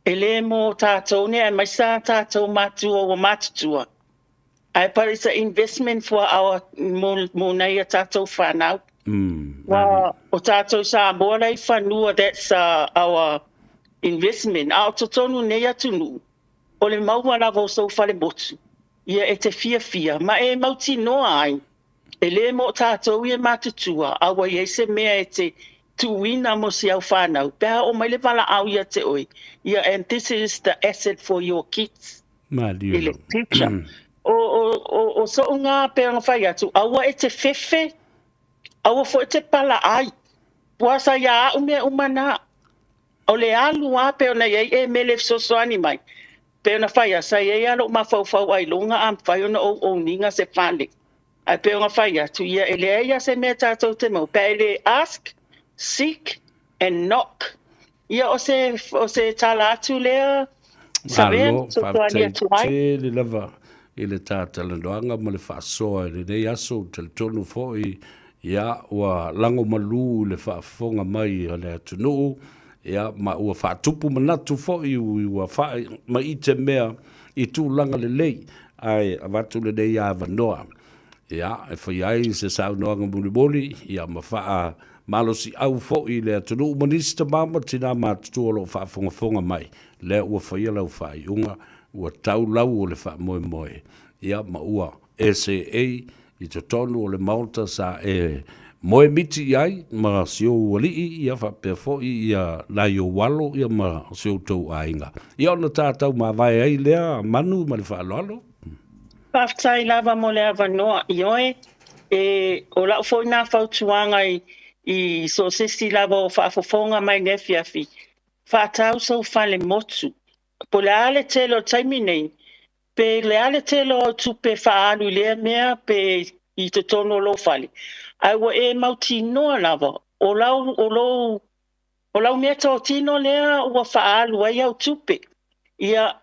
E lē mō tātou nei aemaise ā tātou mātua ua mātutua. Ae but it's a investment for our mō mō nei a tātou whānau. Wā o tātou Samoa rei whanua that's our investment. A o totonu nei atunuu o le maua lava o sou whare motu ia e te fiafia ma e mautinoa ai E lē mō tātou i e mātutua, a ua i ai se mea e te tuuina mo si au whānau, pe a oo mai le valaau ia te oe, ia and this is the asset for your kids i le future. O, o, o, o soʻu ngā pe ona whai atu, aua e te whewhe, aua fo e te pala ai. Pua sa ia au mea uma nā. O le alu a pe ona iai e mele fesoasoani mai. Pei ona fai a, sa i ai a loʻu mafaufau ailoga a mafai ona ou ouniga se fale. Ae pei ona fai atu ia, e leai a se mea tatou te mau, pe a e le ask, seek and knock. Ia o se, o se tala atu lea, Savea, Malo, fesoasoani faafetai atu ai. tele lava i le ta talanoaga ma le faasoa i lenei aso, ou talitonu foi ia ua lagomalū i le faafofoga mai a le atunuu, ia ma ua faatupu manatu foi ua faamaite mea i tulaga lelei, ae avatu lenei avanoa ia e fai ai se saunoaga mulimuli ia ma faamalosiau foi i le atunuu ma nisi tama ma tinā matutua o lo o faafogafoga mai, lea ua faia lau faaiuga, ua tau lau o le faamoemoe, ia ma ua SAA i totonu o le Maota sa e Moe miti i ai ma si ou alii ia faapea foi ia nai ou alo ia ma si outou aiga. Ia ona tatau mavae ai lea Manu ma le faaaloalo. Faafetai lava mo le avanoa, ioe, e, o lau foi na fautuaga i, i so o se isi lava o faafofoga mai i le afiafi, faatau sou fale motu. Po o le a le tele o le taimi nei, pe le a le tele o au tupe e faaalu i lea mea pe i totonu o lou fale, ae ua e mautinoa lava o lau, o lou, o lau meatotino lea ua faaalu ai au tupe. Ia,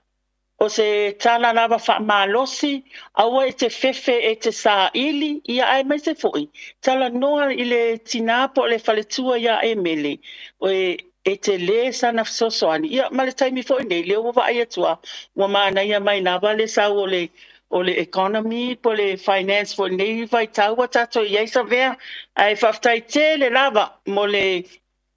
o se tala lava faamalosi, aua e te fefe e te saili, ia aemaise foi, talanoa i le tina po o le faletua ia e Mele, e, e tele sana fesoasoani. Ia ma le taimi foi nei, lea ua vaai atu lava, ua manaia mai lava le sau o le o le economy po o le finance foi i lenei vaitau ua tatou i ai Savea. Ae faafetai tele lava mo le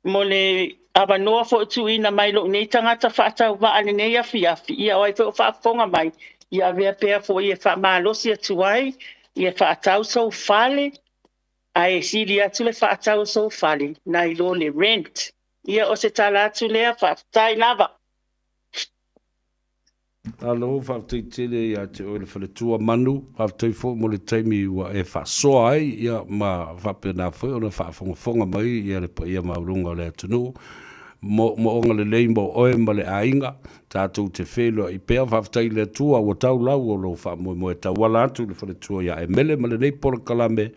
mo le avanoa foi tuuina mai lou nei tagata faatauvaa i lenei afiafi. Ia o ai foi o faafofoga mai, ia avea pea foi e faamalosi atu ai, ia faatau sou fale, ae sili atu le faatau o sou fale nai lo le rent. Ia o se tala atu lea, faafetai lava. Malo, faafetai tele ia te oe le faletua Manu, faafetai foi mo le taimi ua e faasoa ai, ia ma faapena foi ona faafogafoga mai ia le paia maualuga o le atunuu. Moomooga lelei mo oe ma le aiga, tatou te feiloai pea, faafetai i le Atua ua tau lau o lou faamoemoe tauala atu i le faletua ia e Mele ma lenei polokalame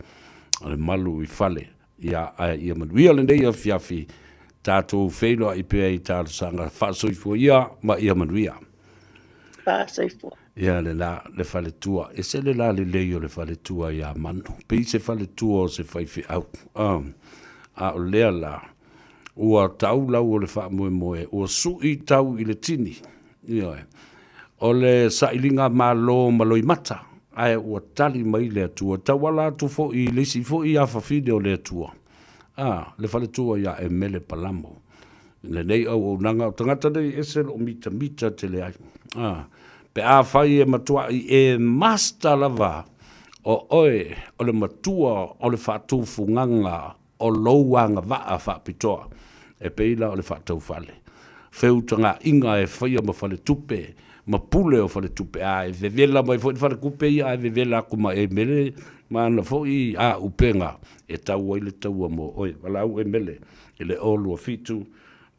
o le Malu i Fale. Ia, ae ia manuia lenei afiafi, tatou feiloai pea i talosaga faasoifua ia ma ia manuia. Faasoifua. Ia le la, le faletua, e se le la lelei o le faletua ia Manu, pei se faletua o se faifeau. Ah, a o lea la, ua tau lau o le faamoemoe, ua sui tau i le tini. Ioe. O le sailiga malo ma loimata, ae ua tali mai le Atua, tauala atu foi i le isi foi afafine o le Atua, a, le faletua ia Emele Palamo. I lenei auaunaga, o tagata nei e ese lou mitamita tele ai. A, pe afai e matuai e master lava o oe o le matua o le faatufugaga o lou agavaa faapitoa, e pei la o le faataufale, feutagaiga e faia ma faletupe, ma pule o faletupe, a e vevela mai foi le falekupe ia ae vevela atu ma Emele ma ana foi auupega e tau ai le taua mo oe. Valaau Emele i le 0 2 7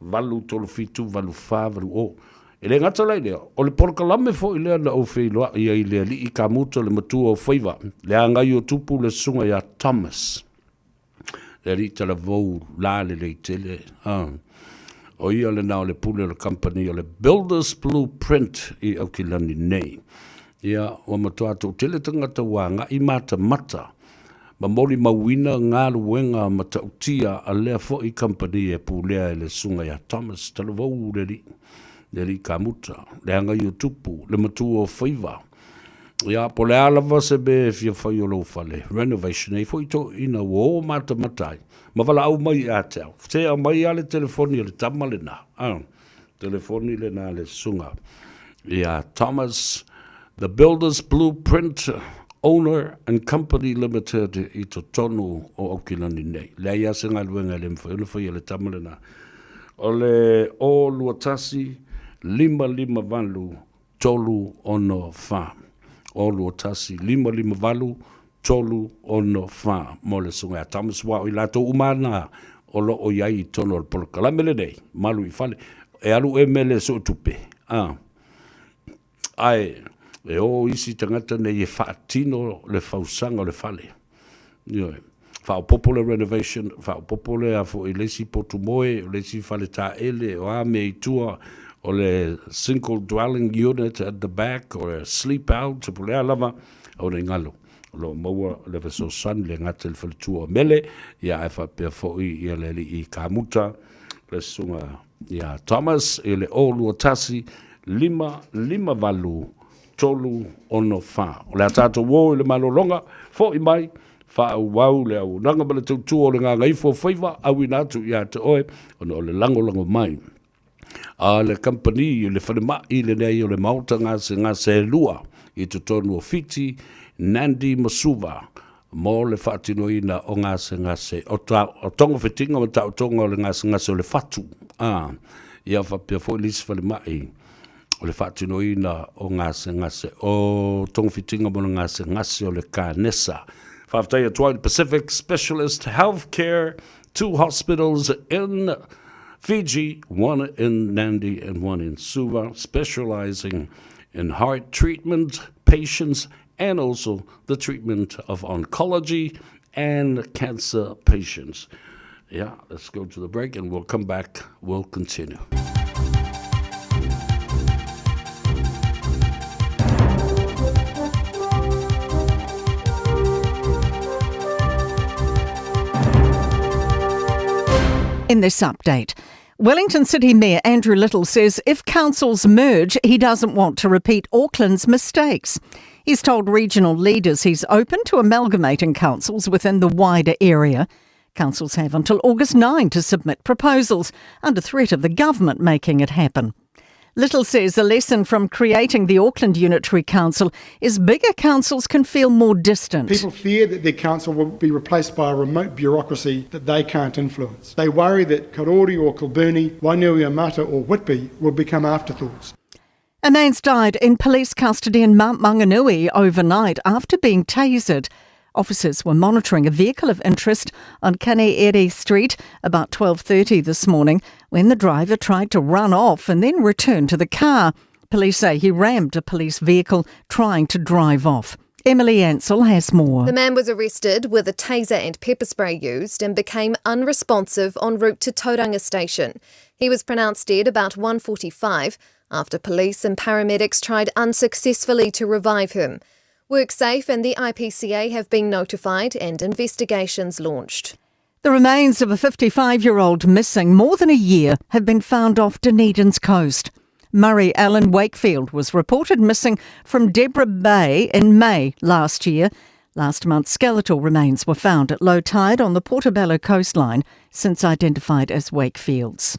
8 3 7 8 4 8 0. E le gata la i lea, o le polokalame foi lea na ou feiloai ai i le alii kamuta le matua o faiva, le agai o tupu le susuga ia Thomas. Le alii talavou la lelei tele. Ah. O ia lena o le pule o le company o le Builders Blueprint i Aukilani nei. Ia, ua matua toatele tagata ua agai matamata ma molimauina galuega matautia a lea foi company e pulea e le susuga ia Thomas Talavou le alii, le alii kamuta, le agai o tupu, le matua o faiva. Ia, po o le a lava se mea e fia fai o lou fale, renovation, e i ai foi toeaiina ua o matamata ai, ma valaau mai ia te au. Se aumai lava le telefoni a le tama lena, a, telefoni lena a le susuga ia Thomas, The Builders Blueprint Owner and Company Limited i totonu o Aukilani nei. Leai lava se galuega e le mafai ona faia e le tama lena. O le 0 2 1 5 5 8 3 6 4. 0 2 1 5 5 8 3 6 4 mo le Susuga ia Thomas aua o i latou uma lava na o lo o i ai i totonu o le polokalame lenei, Malu i Fale. E alu e mele e suetupe, a, ae e o isi tagata nei e faatino le fausaga o le fale. Ioe. Faaopoopo le renovation, faaopoopo le a foi le isi potu moe, o le isi fale taele, o a mea i tua, o le single dwelling unit at the back, o le sleep out, po o le a lava, aua ne i galo. O lo o maua le fesoasoani le gata i le faletua o Mele, ia ae faapea foi ia le alii kamuta, le susuga ia Thomas i le 0 2 1 5 5 8 3 6 4. O le a tatou o i le malologa, foi mai, faaauau le auaunaga ma le tautua o le gagaifo o faiva, auina atu ia te oe, ona o le lagolago mai a le kamupani i le falemai lenei o le Maota Gasegase e lua i totonu o Fiti, Nandi ma Suva. mo le faatinoina o gasegase o, ta, o togafitiga ma taotoga o le gasegase o le fatu a ia faapea foi le isi falemai o le faatinoina o gasegase o togafitiga mo le gasegase o le kanesa. Faafetai atu ai le Pacific Specialist Healthcare, two hospitals in Fiji, one in Nandi and one in Suva, specializing in heart treatment patients and also the treatment of oncology and cancer patients. Yeah, let's go to the break and we'll come back. We'll continue. In this update, Wellington City Mayor Andrew Little says if councils merge, he doesn't want to repeat Auckland's mistakes. He's told regional leaders he's open to amalgamating councils within the wider area. Councils have until August 9 to submit proposals under threat of the government making it happen. Little says a lesson from creating the Auckland Unitary Council is bigger councils can feel more distant. People fear that their council will be replaced by a remote bureaucracy that they can't influence. They worry that Karori or Kilburnie, Wainuiomata or Whitby will become afterthoughts. A man's died in police custody in Mount Maunganui overnight after being tasered. Officers were monitoring a vehicle of interest on Kaneere Street about 12:30 this morning when the driver tried to run off and then return to the car. Police say he rammed a police vehicle trying to drive off. Emily Ansell has more. The man was arrested with a taser and pepper spray used and became unresponsive en route to Tauranga Station. He was pronounced dead about 1:45 after police and paramedics tried unsuccessfully to revive him. WorkSafe and the IPCA have been notified and investigations launched. The remains of a 55 year old missing more than a year have been found off Dunedin's coast. Murray Allen Wakefield was reported missing from Deborah Bay in May last year. Last month, skeletal remains were found at low tide on the Portobello coastline, since identified as Wakefield's.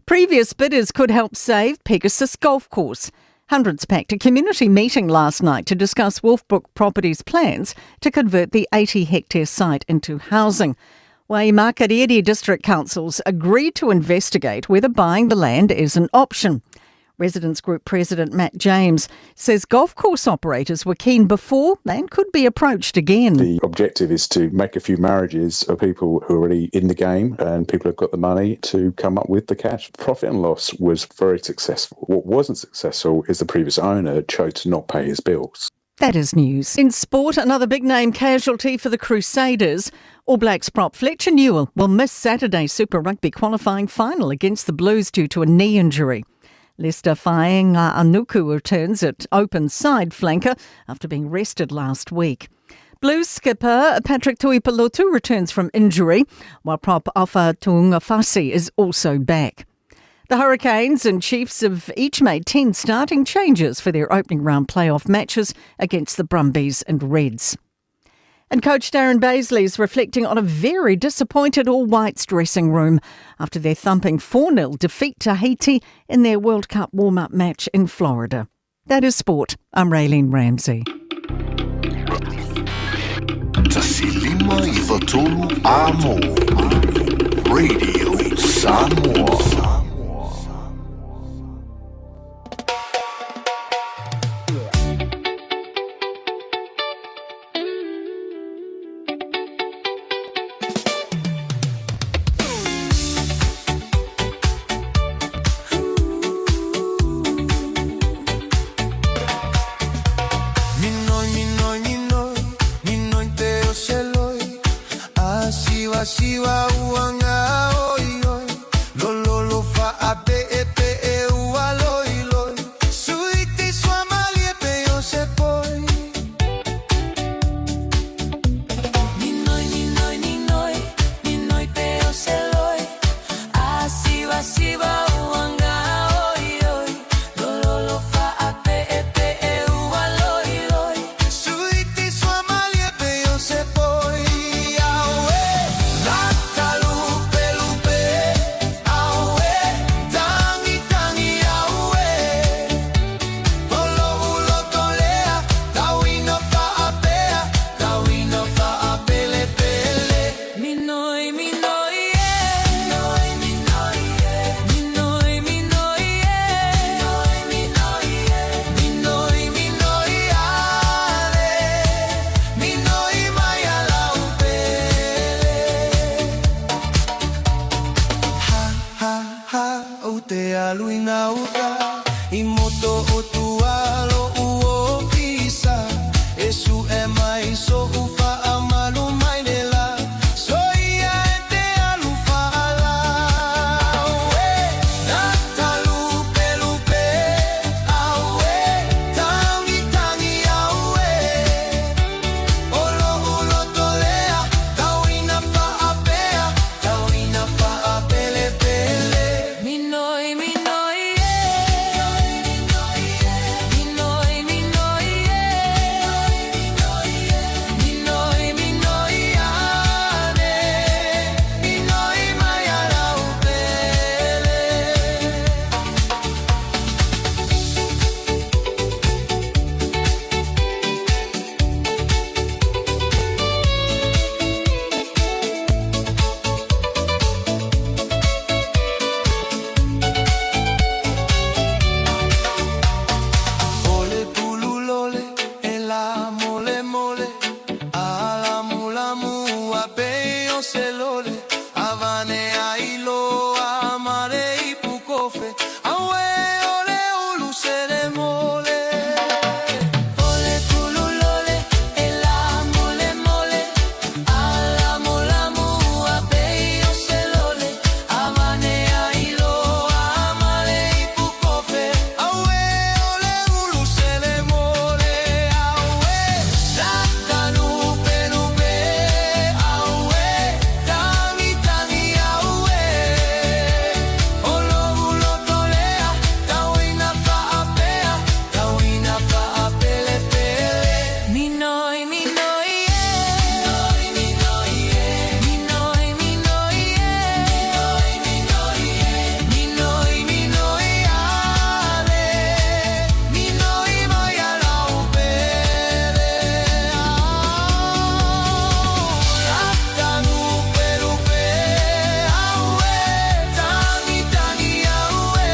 Previous bidders could help save Pegasus Golf Course. Hundreds packed a community meeting last night to discuss Wolfbrook Properties' plans to convert the 80 hectare site into housing. Waimakariri District Councils agreed to investigate whether buying the land is an option. Residents Group President Matt James says golf course operators were keen before and could be approached again. The objective is to make a few marriages of people who are already in the game and people who've got the money to come up with the cash. Profit and loss was very successful. What wasn't successful is the previous owner chose to not pay his bills. That is news. In sport, another big name casualty for the Crusaders. All Blacks prop Fletcher Newell will miss Saturday's Super Rugby qualifying final against the Blues due to a knee injury. Leicester Fainga'anuku returns at open side flanker after being rested last week. Blues skipper Patrick Tuipulotu returns from injury, while prop Ofa Tu'ungafasi is also back. The Hurricanes and Chiefs have each made 10 starting changes for their opening round playoff matches against the Brumbies and Reds. And coach Darren Bazeley is reflecting on a very disappointed All Whites dressing room after their thumping 4 0 defeat to Haiti in their World Cup warm up match in Florida. That is sport. I'm Raylene Ramsey. Radio Samoa. se lole Avane ai loa ma le ipu kofe Auē o le ulu sele mole O le kulu lole e la mole mole A lamo lamo ua pei o se lole Avane ai loa ma le ipu kofe Auē o le ulu sele mole Auē lata lupe lupe Auē tagitagi auē O lou loto lea Tau ina faapea Tau ina faapelepele Minoi minoi e Minoi minoi minoi e Minoi minoi minoi ale Minoi mai ala pele Lata lupe lupe Auē tagitagi auē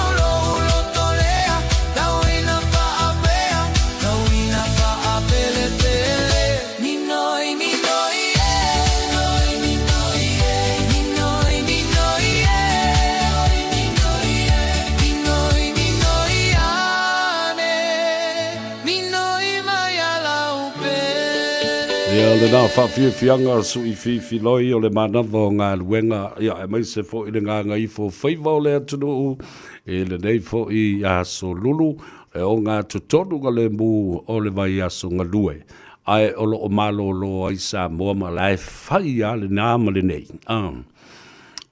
O lou loto lea Tau ina faapea Tau ina faapelepele Minoi minoi e Minoi minoi minoi e Minoi minoi ane Minoi mai ala pele Ia lenā faafiafiaga suifiifiloi o le manava o galuega, ia aemaise foi le gagaifo faiva o le atunuu i lenei foi aso lulu e ogatotonu ka lemu o le vaiaso galue ae o lo o malōlō ai Samoa ma la e fai lava lenā ma lenei.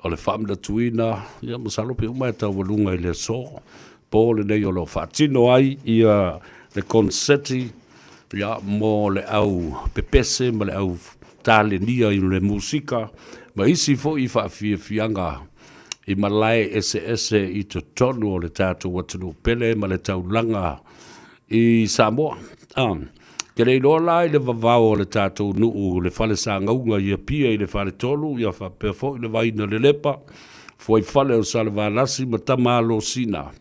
O le faamanatuina, ia masalo pe uma e taualuga i le aso po lenei o lo o faatino ai ia le konseti ia, mo le au pepese ma le au talenia i le musika ma isi foi faafiafiaga i malae eseese i totonu o le tatou atunuu pele ma le taulaga i Samoa. Ah, ke le iloa la i le vavao o le tatou nuu le fale sagauga i Apia i le faletolu, ia faapea foi le vaina lelepa, fuaifale o Salevalasi ma Tama Alosina,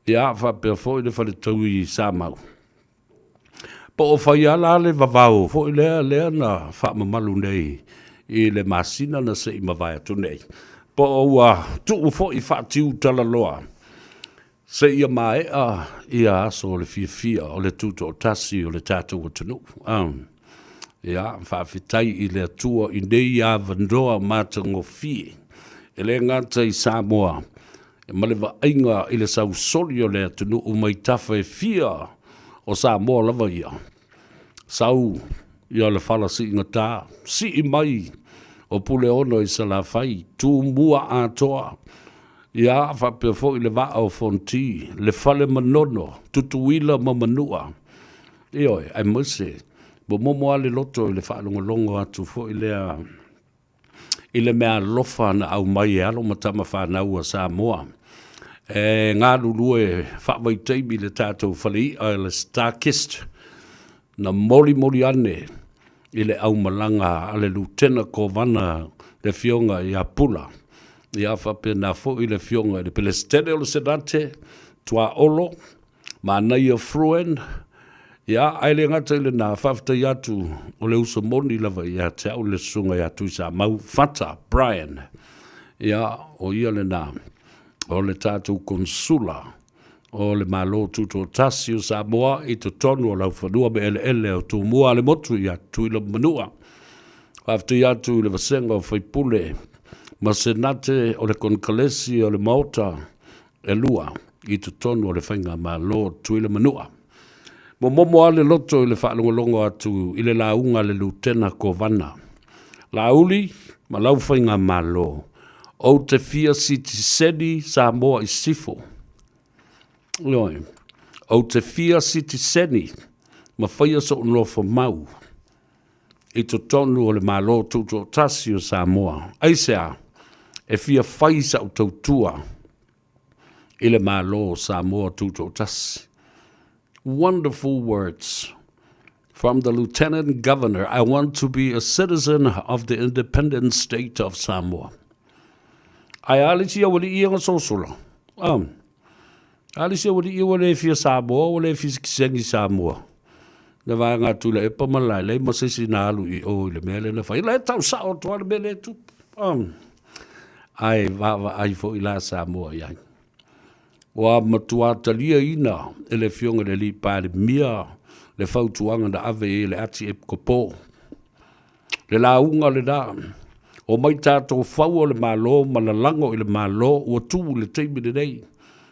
ia faapea foi le faletaui i Samau. Po o fai lava la le vavao foi lea lea na faamamalu nei i le masina na se i mavae atu nei, po o ua tuu foi faatiutalaloa seia maea ia aso o le fiafia o le tutoatasi o le tatou atunuu. Ia, faafetai i le Atua i nei avanoa matagofie, e le gata i Samoa, ma le vaaiga i le sausoli o le atunuu mai tafa e fia o Samoa lava ia. Sau ia le fala siigatā, sii mai o Puleono i Salafai, Tumua atoa, ia faapea foi le vaa o Fonti, le fale Manono, Tutuila ma Manua. Ioe, aemaise, momomo lava le loto i le faalogologo atu foi lea i le meaalofa na aumai e alo ma tama fanau a Samoa e galulue faavaitaimi i le tatou falei'a le Starkist na molimoli ane i le aumalaga a le Lutena Kovana le Afioga ia Pula, ia faapena foi le Afioga i le Pelesitene o le Senate Tuaolo Manaia Fruen, ia, ae le gata i lenā, faafetai atu o le uso moni lava ia te au le susuga ia Tuisamau Fata Brian. Ia, o ia lenā, o le tatou Konsula o le Malo Tutoatasi o Samoa i totonu o laufanua ma eleele o Tumua a le motu ia Tutuila ma Manua. Faafetai atu i le vasega o faipule ma Senate o le Konekalesi o le Maota e lua i totonu o le Faigamalo Tutuila Manua. Momomo lava le loto i le faalogologo atu i le lauga a le Lutena Kovana. Laauli ma lau Faigamalo, ou te fia sitiseni Samoa i Sisifo. Ioe, ou te fia sitiseni ma faia so'u nofo mau i totonu o le Malo Tutoatasi o Samoa. Aisea? E fia fai sa'u tautua i le Malo o Samoa Tutoatasi. Wonderful words from the Lieutenant Governor, I want to be a citizen of the independent state of Samoa. Ae a le isi aualii ia na sosola? Um, a le isi aualii ua le fia Samoa, ua le fia sitiseni Samoa. Na vaega a Tuilaepa ma Laelei ma se isi na alu i o i le mea lea na fai. La e tau sao atu lava le mea lea e tupu. Um, ae vaavaai foi la Samoa i ai. Ua matua taliaina e le Afioga i le Alii Palemia le fautuaga na ave i ai e le Atiepikopo. Le lauga lena, omai tatou faua le Malo ma lalago i le Malo ua tu i le taimi lenei.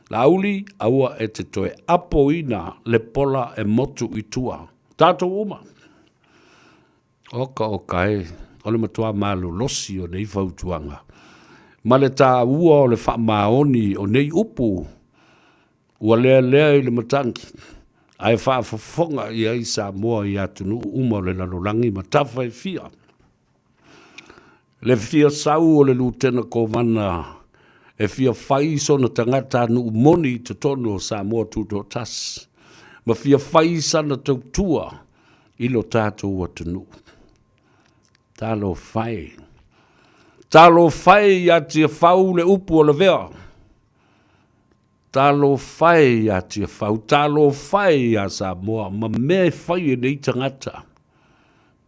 Laauli, aua e te toe apoina le pola e motu i tua. Tatou uma. Oka oka e, o le matua malolosi o nei fautuaga ma le taua o le faamaoni o nei upu ua lealea i le matagi ae faafofoga i ai Samoa i atunuu uma o le lalolagi ma tafa e fia. Le fia sau o le Lutena Kovana e fia fai sona tagatanuu moni i totonu o Samoa Tutoatasi ma fia fai sana tautua i lo tatou atunuu. Talofa e! Talofa e ia Tiafau le upu o Lavea! Talofa e ia Tiafau, talofa e ia Samoa ma mea e fai e nei tagata.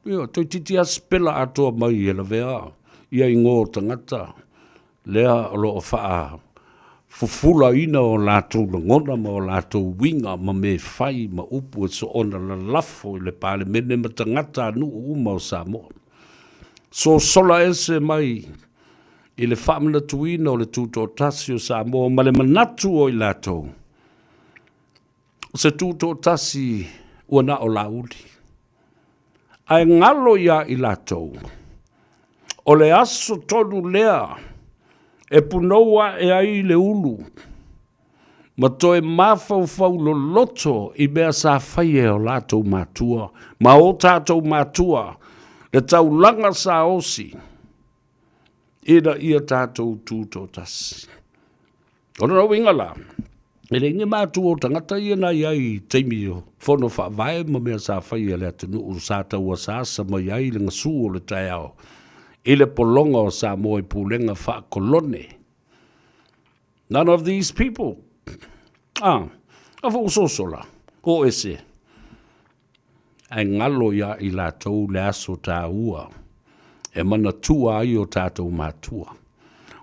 Ia, toeitiiti lava sipela atoa mai e lavea ia igoa o tagata lea o lo o faafufulaina o latou lagona ma o latou uiga ma mea e fai ma upu e soona lalafo i le Palemene ma tagatanuu uma o Samoa. Sosola ese mai i le faamanatuina o le Tutoatasi o Samoa ma le manatu o i latou, o se Tutoatasi ua na o Laauli. Ae galo ia i latou, o le aso tonu lea e punou ae ai le ulu ma toe mafaufau loloto i mea sa faia e o latou matua ma o tatou matua, le taulaga sa osi ina ia tatou tutoatasi. O lona uiga la, e leai ni matua o tagata ia na i ai i taimi o fono faavae ma mea sa faia e le atunuu sa tauasaasa mai ai le gasu o le taeao i le pologa o Samoa i pulega faakolone. None of these people. Ah, a fo usoso la, o ese. Ae galo ia i latou le aso taua e manatua ai o tatou matua.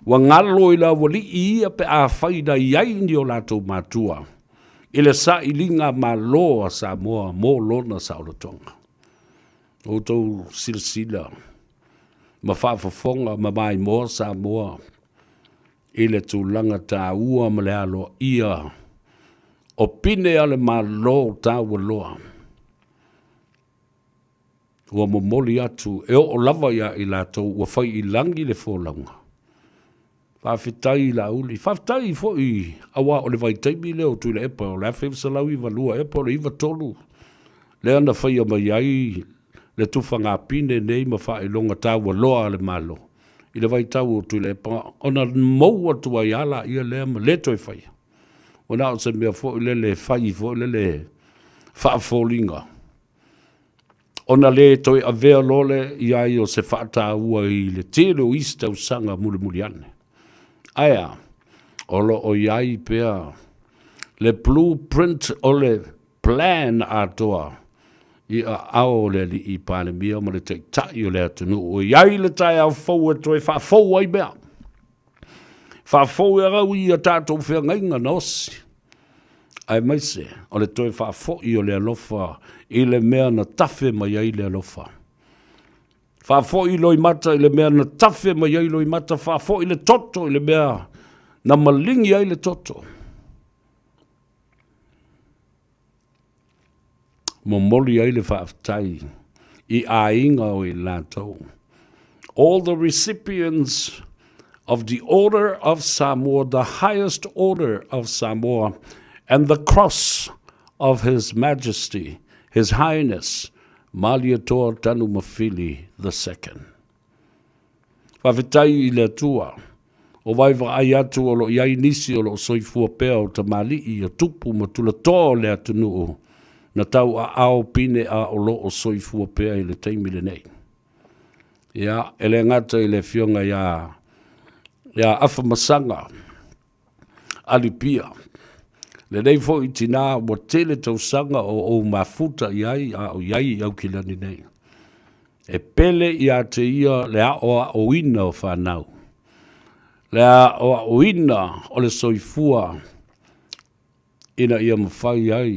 Ua galo i le aualii ia pe afai na i ai ni o latou matua i le sailiga malo a Samoa mo lona saolotoga. Outou silasila ma faafofoga ma maimoa Samoa i le tulaga taua ma le aloaia o pine a le Malo taualoa ua momoli atu e oo lava ia i latou ua fai i lagi le folauga. Faafetai i Laauli, faafetai foi aua o le vaitaimi lea o Tuilaepa o le 1992 ea po o le 93 lea na faia mai ai le tufagapine nei ma faailoga taualoa a le Malo i le vaitau o Tuilaepa ona mou atu ai lava laia lea ma le toe faia. Ua na o se mea foi lele e fai foi lele faafoliga ona le toe avea loa lea i ai o se faataua i le tele o isi tausaga mulimuli ane. Ae a? O lo o i ai pea le blueprint o le plan atoa i aao o le Alii Palemia ma le Taitai o le atunuu e i ai le taeao fou e toe faafou ai mea. Faafou e au i a tatou feagaiga na osi, aemaise o le toe faafoi o le alofa i le mea na tafe mai ai le alofa. Faafoi loimata i le mea na tafe mai ai loimata, faafoi le toto i le mea na maligi ai le toto. Momoli ai le faafetai i aiga o i latou. All the recipients of the Order of Samoa, the highest order of Samoa, and the cross of His Majesty, His Highness, Malietoa Tanumafili the Second. Faafetai i le Atua, o vaevaai atu o lo o i ai nisi o lo o soifua pea o tamalii, o tupu ma tulatoa o le atunuu na tauaao pine a o lo o soifua pea i le taimi lenei. Ia, e le gata i le Afioga ia ia Afamasaga Alipia, Lenei foi tinā ua tele tausaga o ou mafuta i ai a o i ai i Aukilani nei. E pele ia te ia le aʻoaʻoina o fanau, le aʻoaʻoina o le soifua ina ia mafai ai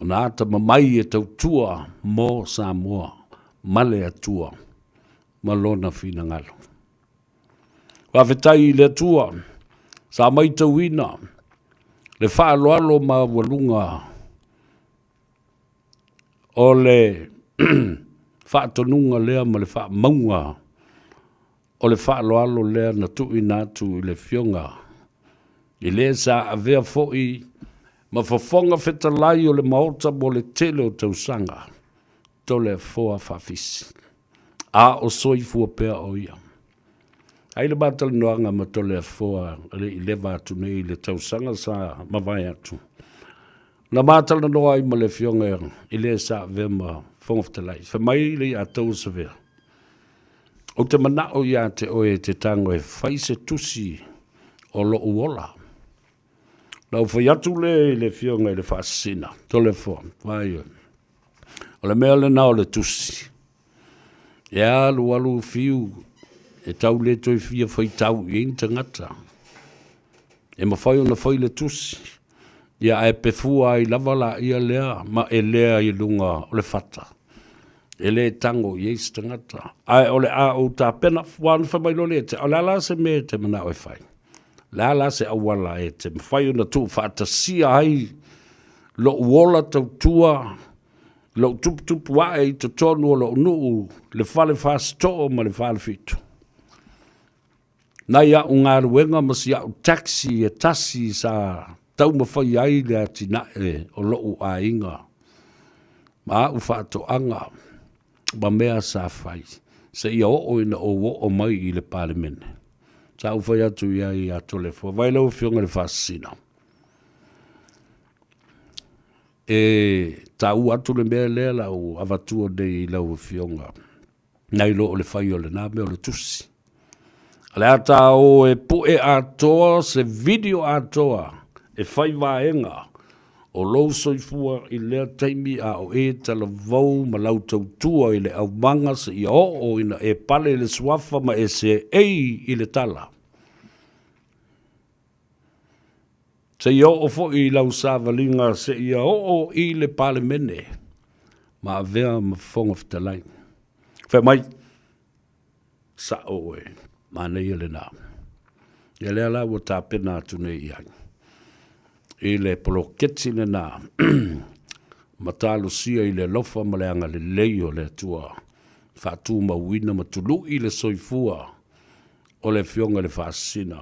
ona atamamai e tautua mo Samoa ma le Atua ma Lona finagalo. Faafetai i le Atua sa maitauina le faaaloalo maualuga o le faatonuga lea ma le faamauga o le faaaloalo lea na tuuina atu i le Afioga i le sa avea foi ma Fofoga Fetalai o le Maota mo le tele o tausaga, Toleafoa Faafisi, a o soifua pea o ia. Ai le matalanoaga ma Toleafoa e le i leva atu nei i le tausaga sa mavae atu. Na matalanoa ai ma le Afioga i le sa avea ma Fofoga Fetalai, fai mai le ia tou Savea, Ou te manao ia te oe e te tago e fai se tusi o lou ola. Na ou fai atu lea i le Afioga i le Faasisina, Toleafoa, vaai oe, o le mea lena o le tusi, e alu alu fiu e tau le toe fia faitau i ai ni tagata. E mafai ona fai le tusi, ia ae pefua ai lava laia lea ma elea i luga o le fata. E le tago i ai se tagata. Ae o le a ou tapena, ua ona fai mai loa lea ia te au, o le a la se mea e te manao e fai? O le a la se auala e te mafai ona tuufaatasia ai lou ola tautua, lou tuputupu ae i totonu o lou nuu, le fale Fasitoo ma le Falefitu? Nai a'u galuega ma si a'u taxi e tasi sa taumafai ai le atinae o lo'u aiga ma a'u faatoaga ma mea sa fai seia oo ina ou oo mai i le Palemene. Sa ou fai atu i ai ia Toleafoa, Vaai lau Afioga i le Faasisina, e taua atu le mea lea la ou avatua nei i lau Afioga nai lo o le fai o lena mea o le tusi. O le a ta o e pue atoa se video atoa e fai vaega o lou soifua i lea taimi a o e talavou ma lau tautua i le aumaga seia oo ina e pale i le suafa ma e seei i le tala. Seia oo foi i lau savaliga seia oo i le Palemene ma avea ma Fofoga Fetalai. Fai mai, Sa'o oe, manaia lena. Ia lea la ua tapena atu nei i ai i le poloketi lena ma talosia i le alofa ma le agalelei o le Atua faatumauina ma tulu'i le soifua o le Afioga i le Faasisina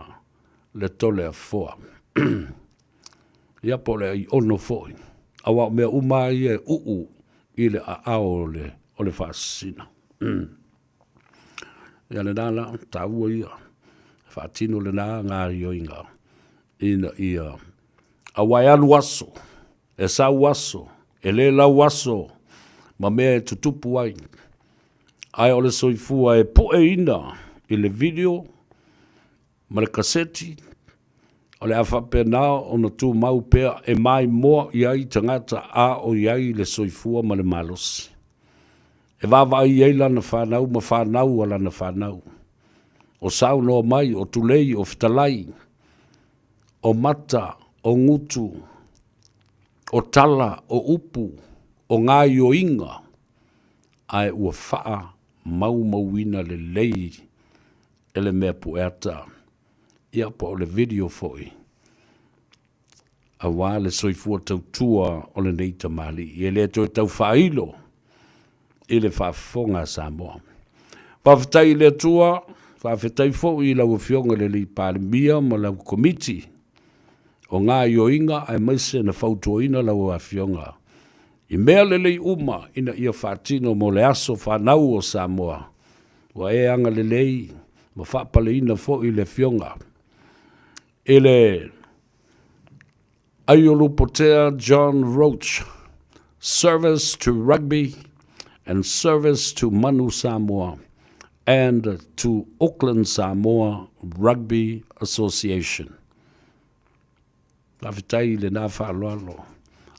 le Toleafoa. Ia po o le aiono foi, aua o mea uma lava ia e uu i le aao o le, o le faasisina. Ia lena la, taua ia, faatino lena gaoioiga ina ia, aua e alu aso, e sau aso, e le lau aso ma mea e tutupu ai. Ae o le soifua e pueina i le video ma le kaseti, o le a faapena ona tumau pea e maimoa i ai tagata a o i ai le soifua ma le malosi. E vaavaai i ai lana fanau ma fanau a lana fanau. O saunoa mai, o tulei, o fetalai, o mata, o gutu, o tala, o upu, o gaoioiga, ae ua faamaumauina lelei e le mea pueata, ia po o le video foi, aua le soifua tautua o lenei tamalii. E le toe tau faailo i le faafofoga a Samoa. Faafetai i le Atua, faafetai foi i lau Afioga i le Alii Palemia ma lau Komiti o Gaoioiga aemaise na fautuaina lau Afioga i mea lelei uma ina ia faatino mo le aso fanau o Samoa. Ua e agalelei ma faapaleina foi le Afioga i le Aiolupotea John Roach, Service to Rugby and Service to Manu Samoa and to Auckland Samoa Rugby Association. Faafetai i lena faaaloalo.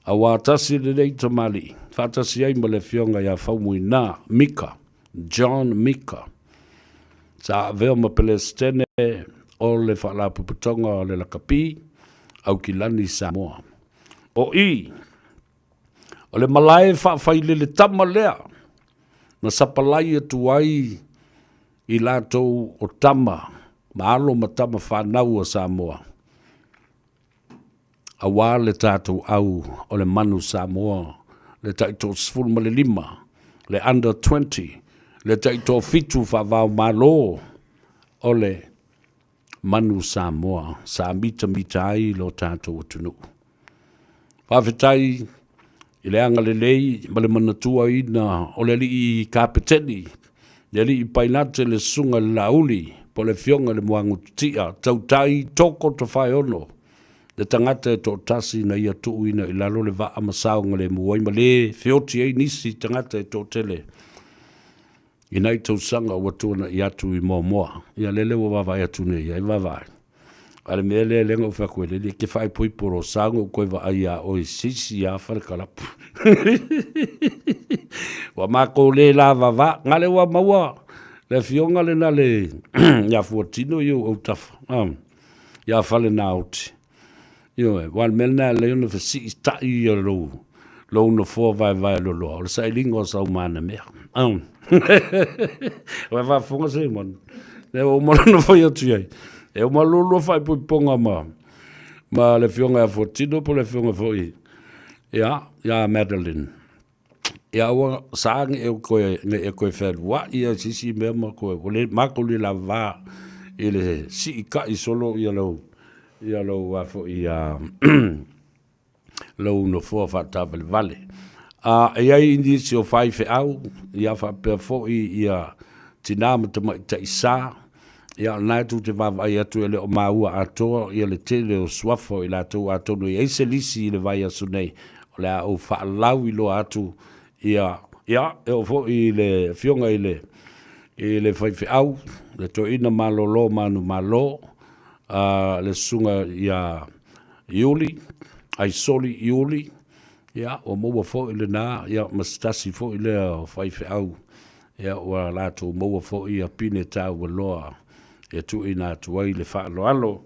Auā tasi lenei tamalii, faatasi ai ma le Afioga ia Faumuina Mika, John Mika, sa avea ma Pelesitene o le Faalapotopotoga o le Lakapi, Aukilani Samoa. O i, o le malae faafailele tama lea na sapalai atu ai i latou o tama ma alo ma tama fanau a Samoa, aua le tatou au o le manu Samoa, le taitoasefulu ma le lima, le under 20, le taitoafitu faava-o-Malo o le manu Samoa sa mitamita ai lo tatou atunuu. Faafetai i le agalelei ma le manatuaina o le alii Kapeteni, le alii Pailate, le Susuga i le Laauli, po o le Afioga i le Muagututia, Tautai Toko Tofaeono, le tagata e toatasi na ia tuuina i lalo le vaa ma saogalemu ai ma le feoti ai nisi tagata e toatele i nai tausaga ua tuanai atu i muamua. Ia lele ua vaavaai atu nei ai vaavaai. A le mea lea lea na ou fai atu ai lele, e te faaipoipo loa sa ona ou toe vaai ia oe i se isi lava falekalapu. Ua matou le lavava, na le ua maua le afioga lena le ia Fuatino i ou autafa, ia Falenaoti. Ioe, aua o le mea lena e ala ai ona fesiitai ia lou, lou nofoa vaevae loloa, o le sailiga o sau manamea. Ua e faafofoga Simon? Lea ua uma ona fai atu i ai. E uma lua faaipoipoga ma, ma le afioga ia Fuatino po o le afioga foi ia, ia Madeline. Ia ua sa ne i e ne i e toe fealuai ia se isi mea ma toe, ua le matou le lavava i le siitai solo ia lou, ia lou a foi ia lou nofoa faataavalevale. A e i ai nisi o faifeau, ia faapea foi ia tina ma tamaitai sa, ia o lena e tou te vaavaai atu e le o maua atoa ia le tele o suafa o i latou atonu e i ai se lisi i le vaiaso nei o le a ou faalauiloa atu ia, ia e oo foi i le afioga i le i le faifeau, le toeaina malolo manumalo, a le susuga ia Iuli, Aisoli Iuli, ia ua maua foi lena, ia ma se tasi foi lea o faifeau, ia ua latou maua foi ia pine taua loa e tuuina atu ai le faaaloalo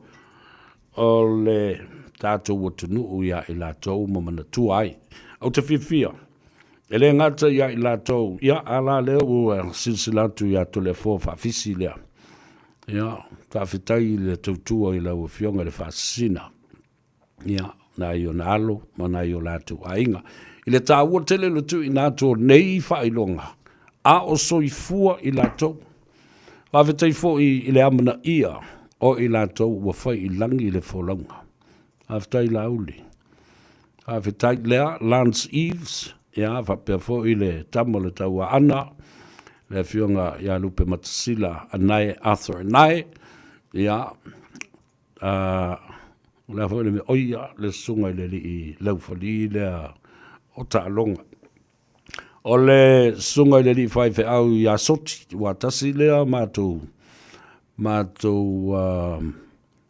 o le tatou atunuu ia i latou ma manatua ai. Ou te fiafia, e le gata ia i latou, ia a la lea ua silasila atu ia Toleafoa Faafisi lea. Ia, faafetai i le tautua i lau Afioga i le Faasisina. Ia, nai ona alo ma nai o latou aiga. I le taua tele o le tuuina atu o nei faailoga, a o soifua i latou. Faafetai foi i le amanaia o i latou ua fai i lagi le folauga. Faafetai Laauli. Faafetai lea Lance Eaves, ia faapea foi le tama o le Tauaana, le afioga ia Lupematasila Anae Arthur Anae, ia o le a foi le mea, oi ia, le susuga i le alii laufali lea o taaloga. O le susuga i le alii faifeau ia Soti, ua tasi lea matou, matou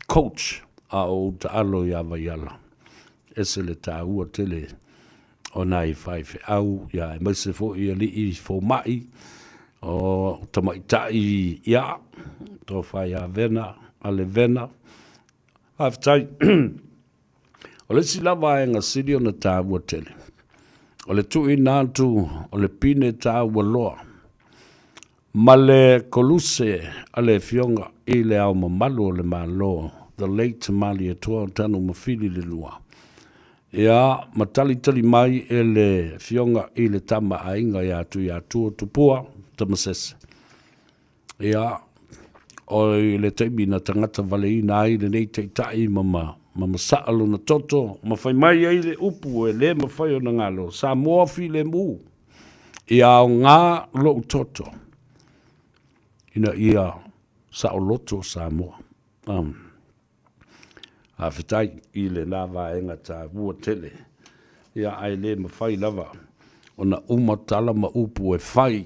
coach a o ou taalo ia Vaiala. Ese le taua tele o nai faifeau, ia aemaise foi alii fomai, o tamaitai, ia, tofa ia Vena, Ale Vena. Faafetai. O le isi la vaega sili ona taua tele, o le tuuina atu o le pine taua loa ma le koluse a le Afioga i Le Ao Mamalu o le Malo, the late Malietoa Tanumafili le Lua, ia ma talitali mai e le Afioga i le Tama a Aiga ia Tuiatua Tupua Tamasese. Ia, o le taimi na tagata valeina ai lenei taitai ma ma ma masaa lona toto ma fai mai ai le upu e le mafai ona galo, Samoa filemu, ia aoga lou toto ina ia saoloto Samoa. Faafetai i lena vaega taua tele. Ia, ae le mafai lava ona uma tala ma upu e fai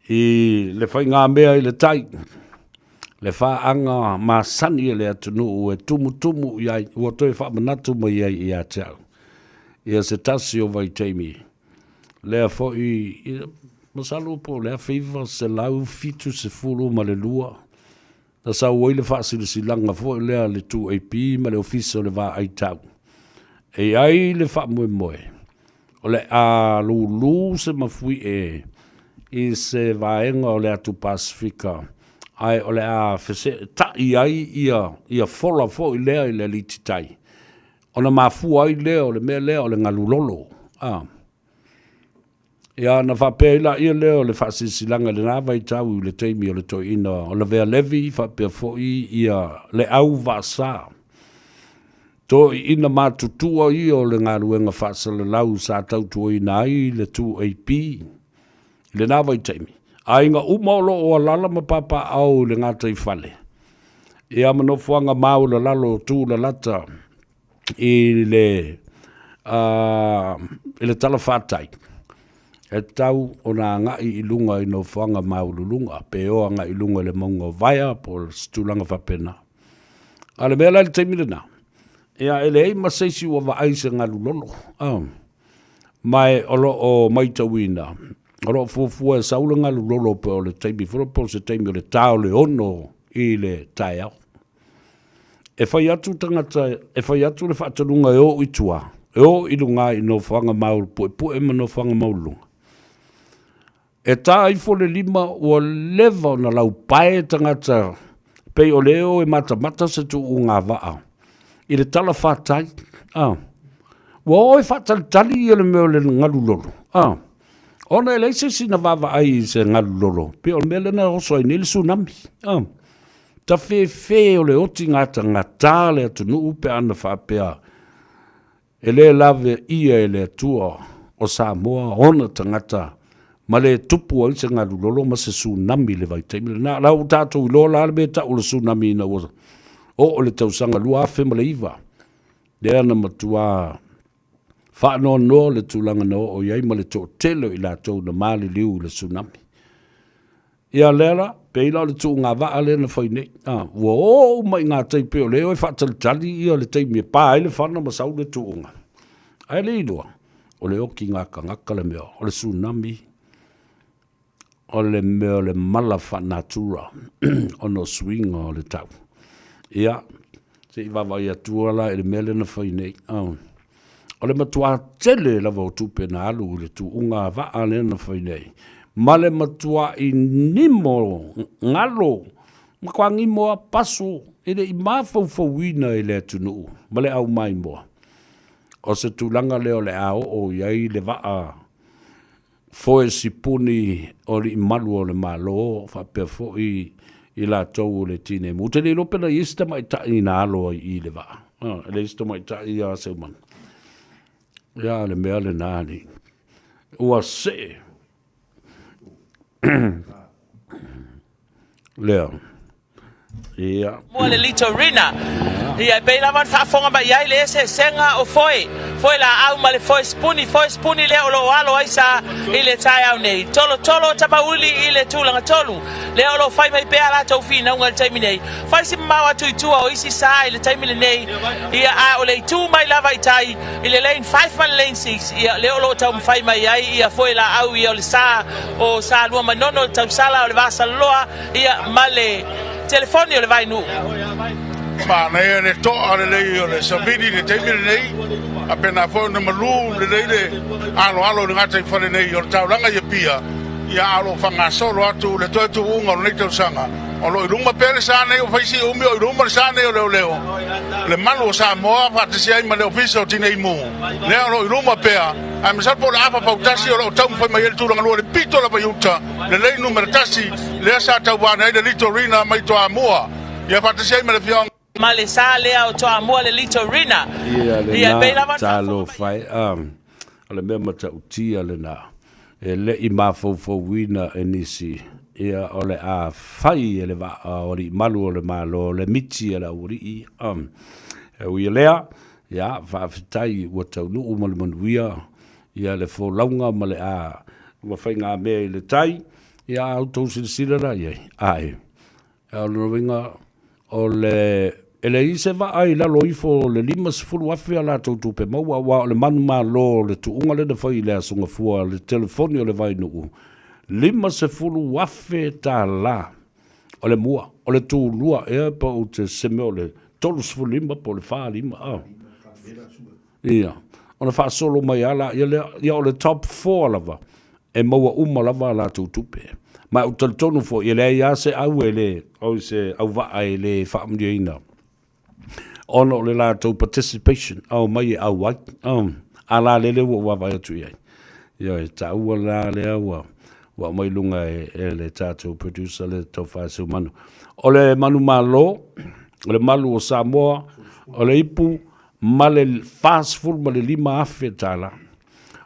i le faigamea i le tai. Le faaga masani e le atunuu e tumutumu i ai, ua toe faamanatu mai ai ia te au. Ia se tasi o vaitaimi, lea foi, masalo po o le 1972, na sau ai le faasilasilaga foi lea a le 2AP ma le Ofisa o le Vaai Tau. E i ai le faamoemoe, o le a lulu se mafuie i se vaega o le atu Pasefika, ae o le a feseeta'i ai ia, ia fola foi lea i le alititai, ona mafua ai lea o le mea lea o le galu lolo. A. Ia ona faapea ai laia lea o le faasilasilaga i lena vaitau i le taimi o le toeaina o Lavea Levi faapea foi ia le au vaasa. Toeaiina matutua ia o le galuega faasalalau sa tautuaina ai le 2AP i lena vaitaimi. Aiga uma o lo o alala ma papaaao i le gataifale, ia ma nofoaga maualalalo tulalata i le i le talafatai, e tatau ona agai i luga i nofoaga maualuluga, pe o agai i luga i le mauga o Vaea po o se tulaga faapena. A o le mea la i le taimi lena, ia e leai ma se isi ua vaai i se galu lolo, ma o lo o matauina, o lo o fuafua e sau le galu lolo po o le taimi foi po o se taimi o le ta o le 6 i le taeao. E fai atu tagata, e fai atu le faatonuga e o i tua, e o i luga i nofoaga maupuepue ma nofoaga maualuluga. E ta ifo le lima ua leva ona laupae tagata pei o le o e matamata se tuuga vaa i le talafatai. Ah. Ua o e faatalitali ia le mea o le galu lolo. Ah. Ona e leai se isi na vaavaai i se galu lolo, pei o le mea lea na oso ai nei le tsunami. Ah. Tafefe o le oti gatagata le atunuu pe ana faapea e le lave ia e le Atua o Samoa ona tagata ma le tupu ai se galu lolo ma se tsunami i le vaitaimi lena. La ua tatou iloa la le mea e tau o le tsunami ina ua oo le tausaga 2009, lea na matua faanoanoa le tulaga na oo i ai ma le toatele o i latou na maliliu i le tsunami. Ia lea la, pei la o le tuuga vaa lea na fai nei. A, ua o uma i gatai pei o lea e o e faatalitali ia le taimi e pa ai le fana ma sau le tuuga. Ae le iloa, o le oki gakagaka le mea, o le tsunami, o le mea o le mala faanatura ona o suiga o le tau. Ia, se i vaavaai atua la i le mea lea na fai nei. O le matua tele lava o tupe na alu i le tuuga vaa lea na fai nei, ma le matua'i nimo galo, matua nimo a paso e le i mafaufauina e le atunuu ma le au maimoa. O se tulaga lea o le a oo i ai le vaa foe sipuni o alii malu o le Malo faapea foi i latou o le Tineimu. Ou te le iloa pe na i ai se tamaitai na alo ai i le vaa. E leai se tamaitai ia Seumanu. Ia, le mea lena alii. Ua see. Lea. Ia. Mua le Litorina. Ia, e pei lava ona faafofoga mai i ai le eseesega o foe, foe laau ma le foe sipuni, foe sipuni lea o lo o alo ai sa i le taeao nei. Tolotolo Tamauli i le tulaga tolu, lea o lo o fai mai pea a latou finauga i le taimi nei. Fai si mamao atu i tua o isi sa i le taimi lenei, ia, a o le itu mai lava i tai i le lane 5 ma le lane 6, ia, lea o lo o taumafai mai ai ia foe laau ia o le sa o Saluamanono, le tausala o le Vasaloloa, Ia, ma le telefoni o le Vainuu. Manaia le toa lelei o le savili i le taimi lenei, a pena foi ona malu lelei le aloalo i le gataifale nei o le taulaga i Apia, ia a o lo o faagasolo atu le toe tuuga o lenei tausaga. O lo o i luma pea le sa nei, ua fai si umi o i luma le sa nei o leoleo, le malu o Samoa faatasi ai ma le Ofisa o Tinei Mu, lea o lo o i luma pea, ae masalo po o le afa fautasi o lo o taumafai mai ai le tulaga lua i le pito lava i uta, Lelei numera tasi, lea sa tauvaana ai le Litorina mai Toamua, ia faatasi ai ma le Afioaga. Ma le sa lea o Toamua le Litorina. Ia lena talofa e, o le mea matautia lena, e le i mafaufauina e nisi, ia o le a fai e le vaa o alii malu o le Malo le miti a le aualii, e ui i lea, ia faafetai ua taunuu ma le manuia ia le folauga ma le a ua faigamea i le tai, ia a outou silasila la i ai, ae, O lona uiga, o le, e leai se vaa i lalo ifo o le $50,000 a latou tupe maua, aua o le manumalo o le tuuga lea na fai i le Aso Gafua, le telefoni o le Vainuu, $50,000 o le mua, o le tulua ea pe ou te se mea o le 35 po o le 45, a. Ia, ona faasolo mai lava laia lea, ia o le top four lava, e maua uma lava a latou tupe. Ma ou te talitonu foi, e leai lava se au e le, oi se auvaa e le faamanuiaina ona o le latou participation, a omai e auai. A la lele ua ou vaavaai atu i ai. Ioe, taua la lea ua ua aumai i luga e, e le tatou producer le Tofa Seumanu. O le manumalo, o le malu o Samoa, o le ipu ma le $45,000 tala.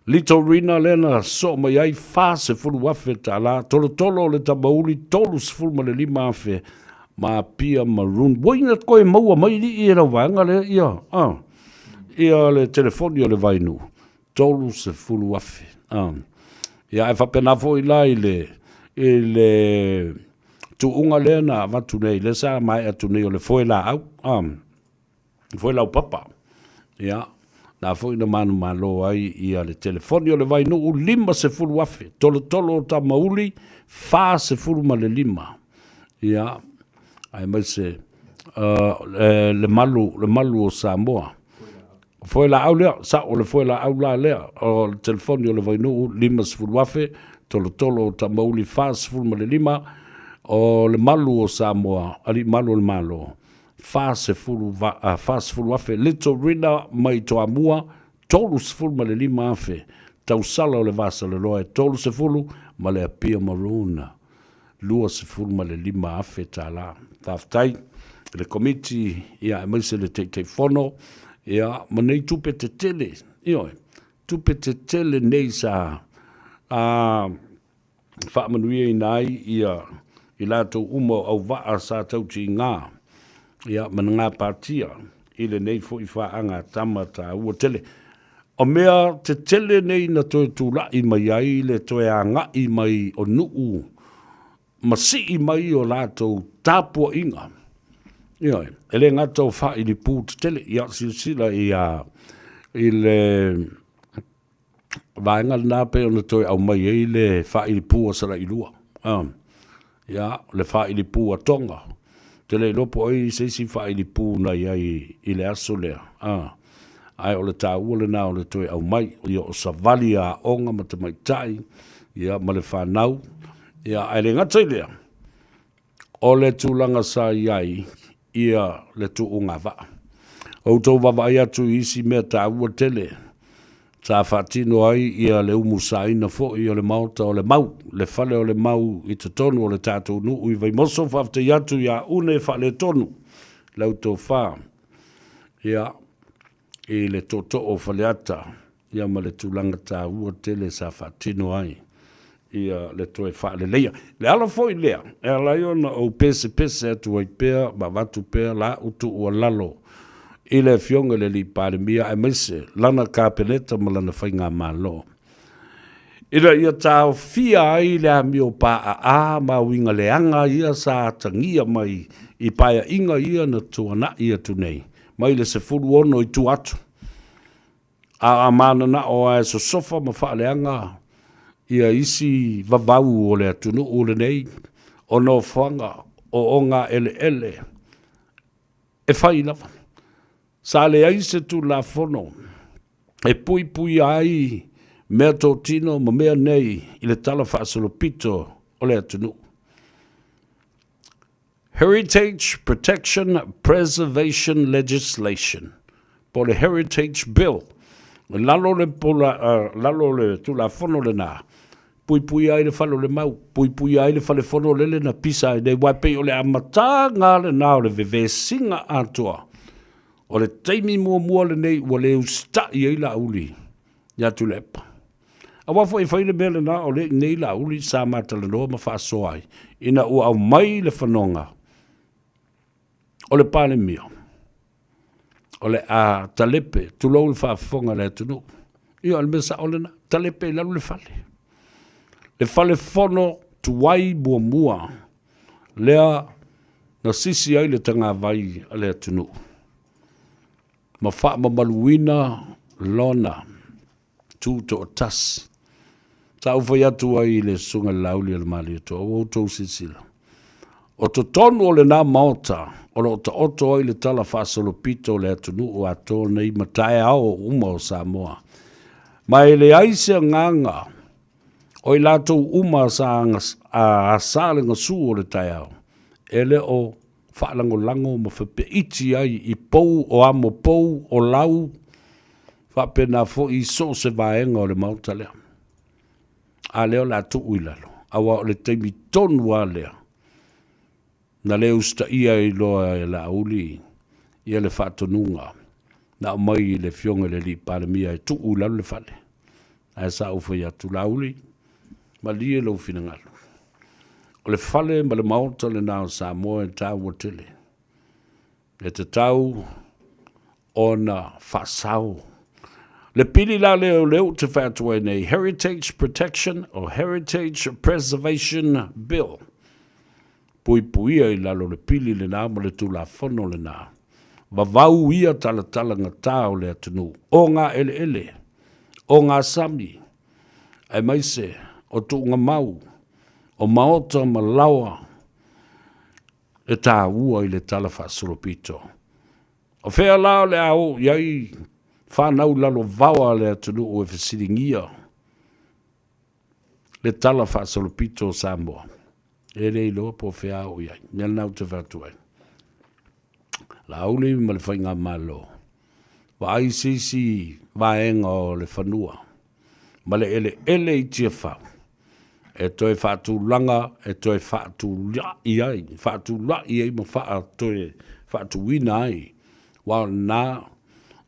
Litorina lea na soo mai ai $40,000 tala, tolotolo o le Tamauli $35,000 ma Apia Maroon. Ua ina koe maua mai lii e lau vaega lea ia, ah, ia le telefoni o le Vainuu, $30,000. Ah. Ia ae faapena foi la i le, i le tuuga lea na avatu nei, lea sa maea atu nei o le foe laau. Ah. Foi laupapa. Ia, na foi na manumalo ai ia le telefoni o le Vainuu 50,000, tolotolo o Tamauli 45. Ia, aemaise le malu, le malu o Samoa. Foe laau lea, sao le foe laau la lea, o le telefoni o le Vainuu 50,000, tolotolo o Tamauli 45, o le malu o Samoa, alii malu o le Malo, 40,000 Litorina mai Toamua, 35,000 Tausala o le Vasaloloa e 30 ma le Apia Maroon, $25,000 tala. Faafetai i le Komiti ia aemaise le Taitaifono ia ma nei tupe tetele, ioe, tupe tetele nei sa a faamanuiaina ai ia i latou uma o auvaa sa tautiga ia ma na gapatia i lenei foi faaga tama taua tele. O mea tetele nei na toe tula'i mai ai le toe aga'i mai o nuu ma sii mai o latou tapuaiga. Ioe, e le gata o faailipū tetele, ia silasila ia i le vaega lena pei ona toe aumai ai le faailipū a Salailua. Ia, le faailipū a Tonga. Ou te le iloa po o ai se isi faailipū na i ai i le aso lea. Ae o le taua lena o le toe aumai. Ia, o savali a aoga ma tamaitai, ia, ma le fanau. Ia, ae le gata i lea, o le tulaga sa i ai ia le tuuga vaa. O outou vaavaai atu i isi mea taua tele sa faatino ai ia le umusaina foi o le maota o le mau, le fale o le mau i totonu o le tatou nuu i Vaimoso. Faafetai atu ia Une Faaletonu, lau tofa, ia, i le tootoo o Faleata, ia ma le tulaga taua tele sa faatino ai ia le toe faaleleia. Le ala foi lea e ala ai ona ou pesepese atu ai pea ma avatu pea la u tuualalo i le Afioga i le Alii Palemia aemaise lana Kapeneta ma lana Faigamalo ina ia taofia ai le amio paaa ma uiga leaga ia sa atagia mai i paeaiga ia na tuanai atu nei mai le 16 i tua atu. A mananao lava e sosofa ma faaleaga ia isi vavau o le atunuu lenei, o nofoaga, o ogaeleele, e fai lava. Sa leai se Tulafono e puipuia ai meatotino ma mea nei i le talafaasolopito o le atunuu. Heritage Protection Preservation Legislation, po o le Heritage Bill. I lalo o le, lalo o le Tulafono lena, puipuia ai le fale o le mau, puipuia ai le fale fono lele na pisa ai nei, aua e pei o le amataga lena o le vevesiga atoa. O le taimi muamua lenei ua le usitai ai Laauli ia Tuilaepa. Aua foi e fai le mea lena o lea i inei Laauli sa ma talanoa ma faasoa ai ina ua aumai le fanoga o le Palemia o le a talepe, tulou le faafofoga a le atunuu. Ia o le mea sao lena, talepe i lalo le fale. Le fale fono tuai muamua lea. Na sisi ai le tagavai a le atunuu ma faamamaluina lona tutoatasi. Sa ou fai atu ai i le Susuga i le Laauli o le Malietoa, ua outou silasila, o totonu o lena Maota o lo o taoto ai le tala faasolopito o le atunuu atoa nei ma taeao uma o Samoa, ma e leai se agaga o i latou uma sa asa le gasu o le taeao, e le o faalagolago ma fepeiti ai i pou o amo pou o lau faapena foi i so o se vaega o le Maota lea. A lea o le a tuu i lalo, aua o le taimi tonu lava lea na le usitaia ai loa e Laauli ia le faatonuga na aumai i le Afioga i le Alii Palemia e tuu i lalo le fale. Ae sa ou fai atu, Laauli, malie lou finagalo. O le fale ma le maota lena o Samoa e taua tele. E tatau ona faasao. Le pili la lea o lea ou te fai atu ai nei, Heritage Protection or Heritage Preservation Bill. Puipuia i lalo le pili lena ma le tulafono lena. Vavau ia talatalagata o le atunuu, o ngā eleele, o ngā sami, aemaise o tuugamau, o maota ma laoa e tāua i le tala faasolopito. O fea la o le a oo i ai fanau lalovaoa a le atunuu e fesiligia le tala faasolopito o Samoa? E le iloa po o fea a oo i ai. Mea lena ou te fai atu ai. Laauli ma le Faigamalo, vaai se isi vaega o le fanua ma le eleele i Tiafau e toe faatulaga, e toe faatulai ai, faatulai ai ma faatoe faatuina ai, aua o lena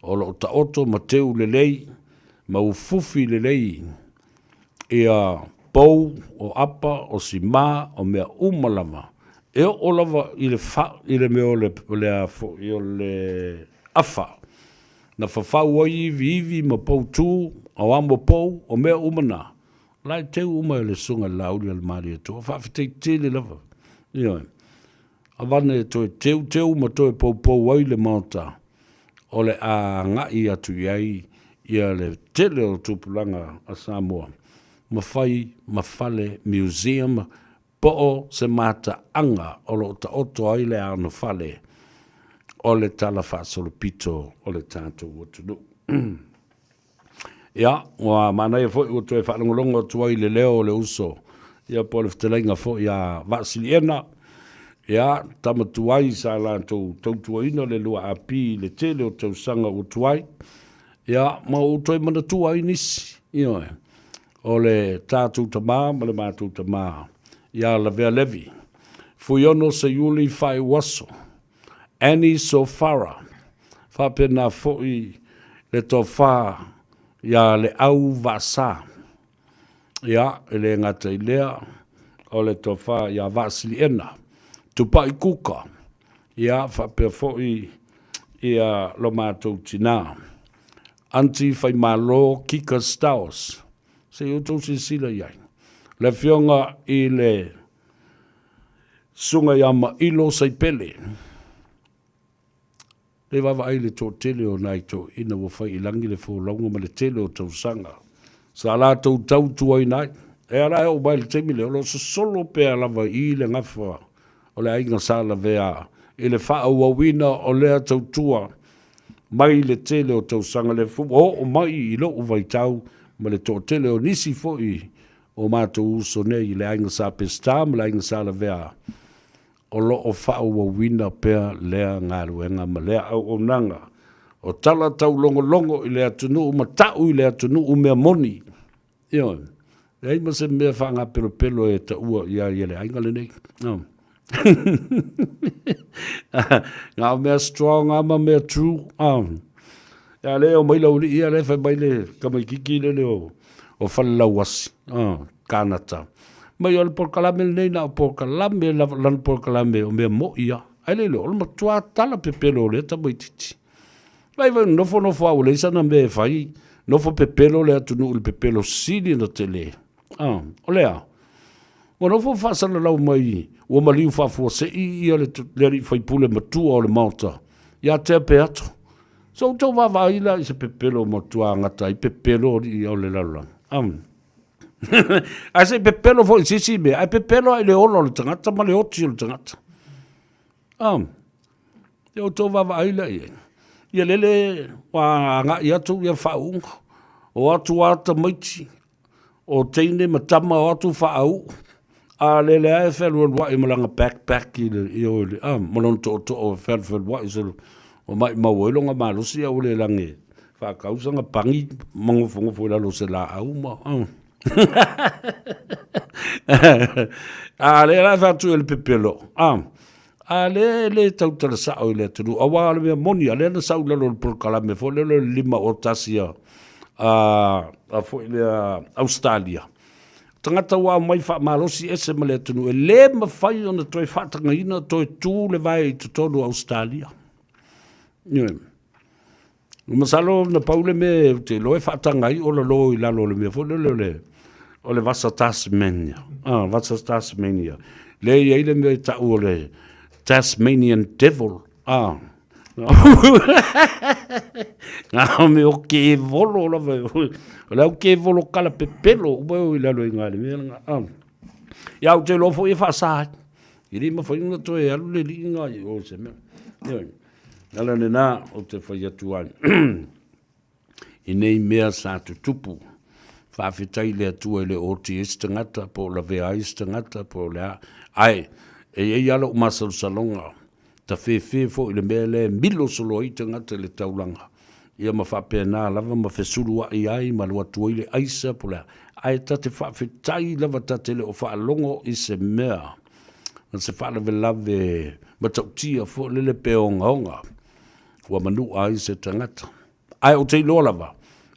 o lo o taoto ma teu lelei ma ufufi lelei ia pou o apa, o sima, o mea uma lava, e oo lava i le fa, i le mea o le, o le a foi, o le afa, na fafau ai iviivi ma poutū, o amo pou, o mea uma na, o la e teu uma e le Susuga i le Laauli a le Malietoa. Faafetai tele lava. Ioe. Avane e toe teuteu ma toe poupou ai le Maota o le a agai atu i ai ia le tele o tupulaga a Samoa ma fai ma fale museum po o se mataaga o lo o taoto ai le anofale o le talafaasolopito o le tatou atunuu. Ia, ua manaia foi ua toe faalogologo atu ai i le leo o le uso, ia po o le fetalaiga foi a Vaasiliena, ia, tama tuai sa latou tautuaina le 2AP i le tele o tausaga ua tuai, ia, ma ua toe manatua ai nisi, ioe, o le tatou tama ma le matou tama ia Lavea Levi, Fuiono Seiuli Faaiuaso, Annie Sofara, faapena foi le tofa ia Leau Vaasa. Ia, e le gata i lea, o le tofa ia Vaasiliena Tupai Kuka, ia, faapea foi ia lo matou tina, Aunty Faimalo Kika Stowers. Se i outou silasila i ai. Le Afioga i le Susuga ia Mailo Saipele, le vaavaai i le toatele o nai toeaiina ua fai i lagi le folauga ma le tele o tausaga sa latou tautuaina ai. E ala e oo mai i le taimi lea, o lo o sosolo pea lava i le gafa o le aiga sa lavea i le faaauauina o lea tautua mai le tele o tausaga lea foi ua oo mai i lou vaitau ma le toatele o nisi foi o matou uso nei i le aiga Sa Peseta ma le aiga Sa Lavea o lo o faaauauina pea lea galuega ma lea auaunaga o tala taulogologo i le atunuu ma ta'u i le atunuu mea moni. Ioe. Leai ma se mea faagapelopelo e taua i ai e le aiga lenei. No. Na o mea strong lava ma mea true. Ah. Ia le o mai lau alii ia le fai mai le tamaititi lele o o Falelauasi, ah, Kanata. Mai o le polokalame lenei na o polokalame lava, lana polokalame o mea mo'i lava. Ai le iloa, o le matua tala pepelo o lea tamaititi. Vai vai nofo nofo a ua leai sana mea e fai, nofo pepelo le atunuu i le pepelo sili ona tele. Ah, o lea. Ua nofo faasalalau mai ua maliu faafuasei ia le, le alii faipule matua o le Maota ia Tea Peato. So outou vaavaai la i se pepelo matua gata ai pepelo alii o le lalolagi. Am. Ae se i pepelo foi i se isi mea, ae pepelo lava i le ola o le tagata ma le oti o le tagata. Am. Ia outou vaavaai la i ai. Ia lele ua agai atu ia faauuga. O atu lava tamaiti, o teine ma tama o atu faauu. A lele lava e fealualuai ma lana backpack i le, i o i le, a, ma lona tootoo e fealualuai solo. Ua maumau ai lona malosi ae ua le lagi e faatau sana pani ma nofonofo i lalo o se laau ma, a. A lea la e fai atu e le pepelo, a, a lea e le tautala sao i le atunuu, aua o le mea moni, a lea na sau i lalo o le polokalame foi lea o le 5 o 1 a foi lea Ausetalia, tagata ua aumai faamalosi ese ma le atunuu, e le mafai ona toe faatagaina toe tu le vae i totonu o Ausetalia. Ioe. Masalo na pau le mea ou te iloa e faataga ai o lalo i lalo o le mea foi lele o le o le Vasa Tasmania. Ah, Vasa Tasmania. Le i ai le mea i tau o le Tasmanian Devil. Ah. Ngā me o ke volo lava. O le au ke volo kala pepelo ua o i lalo i ngā le mea nga. Ah. Ia ou te iloa foi e faasa ai. I le mawhai una toe alu le lii ngā i o se mea. Ioe. Ala lena ou te fai atu ai i nei mea sa tutupu. Faafetai i le Atua e le o oti ai se tagata po o lavea ai se tagata po o le a. Ae e i ai lava lou masalosaloga, tafefe foi i le mea lea e milo solo ai tagata i le taulaga, ia ma faapena lava ma fesulua'i ai ma alu atu ai le aisa po o le a. Ae ta te faafetai lava ta te le o faalogo i se mea ma se faalavelave matautia foi lele pe ogaoga ua manua ai se tagata. Ae ou te iloa lava,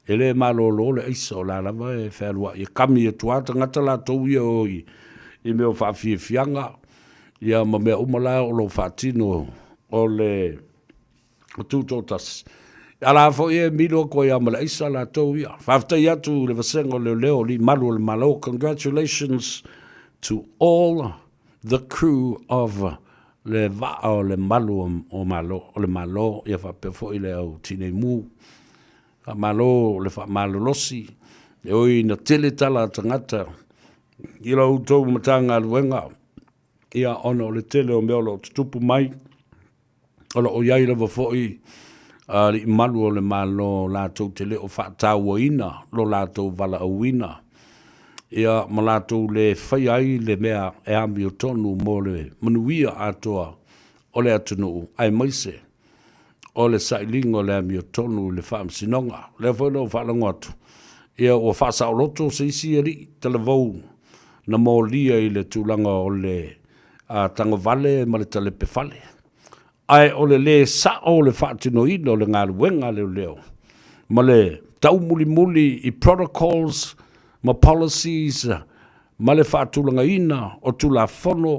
e le malolo le aisa, o la lava e fealuai e kami atu lava tagata latou ia o i, i mea o faafiafiaga, ia ma mea uma la o lo o faatino o le Tutoatasi. A la foi e milo atu ai lava ma le aisa latou ia. Faafetai atu i le vasega o leoleo o alii malu o le Malo. Congratulations to all the crew of le vaa o le malu o Malo, o le Malo, ia faapea foi le au tinei mu. Faamalo le faamalolosi, e ui ina tele tala a tagata i la outou Matagaluega, ia ona o le tele o mea o lo o tutupu mai, O lo o i ai lava foi alii malu o le Malo latou te le o faatauaina lo latou valaauina, ia ma latou le faia ai le mea e amiotonu mo le manuia atoa o le atunuu aemaise o le sailiga o le amiotonu i le Faamasinoga. O lea foi o lo o faalogo atu, ia ua faasaoloto se isi alii talavou na molia i le tulaga o le a tagovale ma le talepe fale. Ae o le lē sa'o o le faatinoina o le galuega a leoleo ma le taumulimuli i protocols ma policies ma le faatulagaina o Tulafono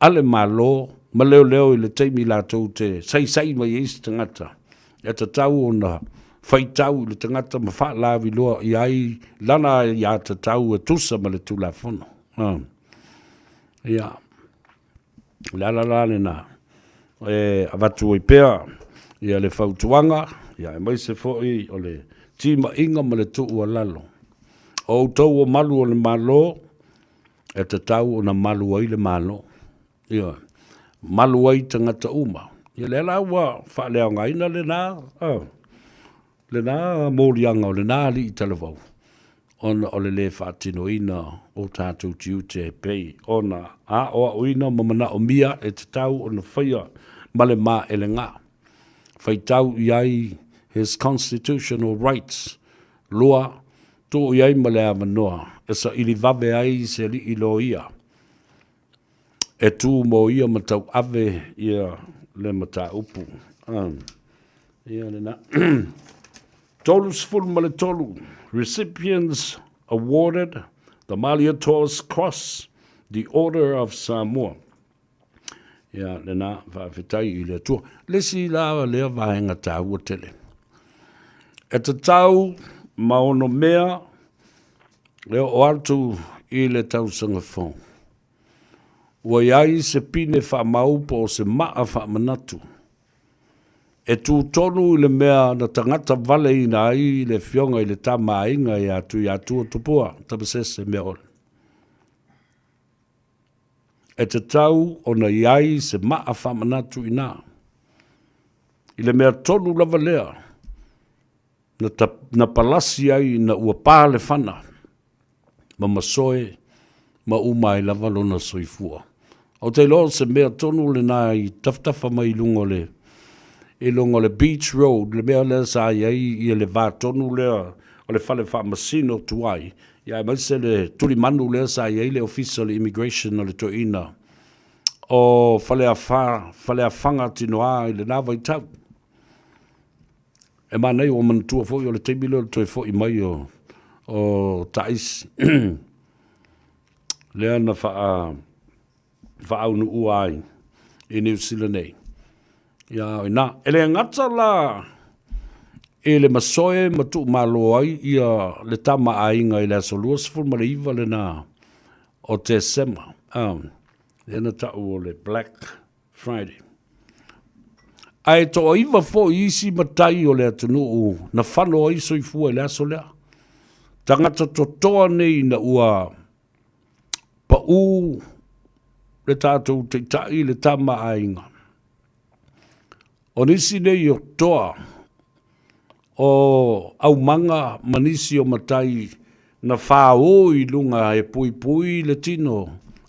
a le Malo ma leoleo i le taimi latou te saisai mai ai se tagata, e tatau ona faitau i le tagata ma faalauiloa i ai lana aiatatau e tusa ma le Tulafono. Ia, o le ala la lena e avatu ai pea ia le fautuaga, ia aemaise foi o le timaiga ma le tuualalo. O outou o malu o le Malo, e tatau ona malu ai le Malo. Ioe, malu ai tagata uma. Ia lea la ua faaleaogaina lena, lena moliaga o lena alii talavou, ona o le lē faatinoina o tatou tiute e pei ona aoaoina ma manaomia e tatau ona faia ma le maelega. Faitau i ai his constitutional rights, lua, tuu i ai ma le avanoa e saili vave ai se alii loia e tu mo ia ma tauave ia le mataupu. Ia lena. 33 recipients awarded the Malietoa's Cross, the Order of Samoa. Ia lena, faafetai i le Atua. Le isi la lea vaega taua tele. E tatau ma ono mea le oo atu i le tausaga fou. Ua i ai se pine faamau po o se maa faamanatu e tū tonu i le mea na tagata valeina ai le Afioga i le Tama a Aiga ia Tuiatua Tupua Tamasese Meaole. E tatau ona i ai se maa faamanatu i ina, i le mea tonu lava lea na, ta, na palasi ai ina ua pa le fana ma masoe ma uma ai lava lona soifua. Ou te iloa o se mea tonu lena i tafatafa mai i luga o le i luga o le Beach Road, le mea lea sa i ai ia le va tonu lea o le fale faamasino tuai, ia aemaise le tulimanu lea sa i ai le ofisa o le immigration o le toeaina o Faleafa, Faleafaga Tinoa i lena vaitau. E manaia ua manatua foi o le taimi lea o le toe foi mai o, o Taisi. lea na faa, faaunuua ai i Niu Sila nei. Ia, o ina. E le gata la i le masoe ma tuumalo ai ia le tama aiga i le aso 29 lena o Tesema. Lea na tau o le Black Friday. Ae toaiva foi isi matai o le atunuu na fano ai soifua i le aso lea. Tagata totoa nei ina ua paʻū le tatou taitai le tama a aiga. O nisi nei o toa o aumaga ma nisi o matai na fāō i luga e puipui le tino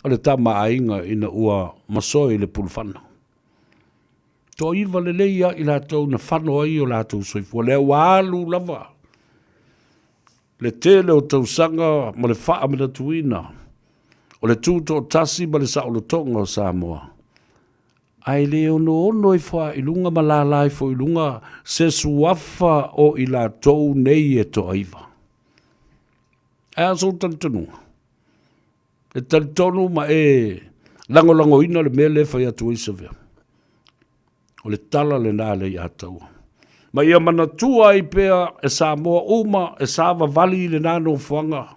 o le tama a aiga ina ua masoe i le pulufana. Toaiva lelei lava i latou na fano ai o latou soifua, lea ua alu lava le tele o tausaga ma le faamanatuina o le tutoatasi ma le saolotoga o Samoa. Ae le onoono ifo lava i luga ma lala ifo i luga se suafa o i latou nei e toaiva. Ae a sou talitonuga? E talitonu ma e lagolagoina le mea lea e fai atu ai Savea. O le tala lena a Leiataua. Ma ia manatua ai pea e Samoa uma e savavali i lena nofoaga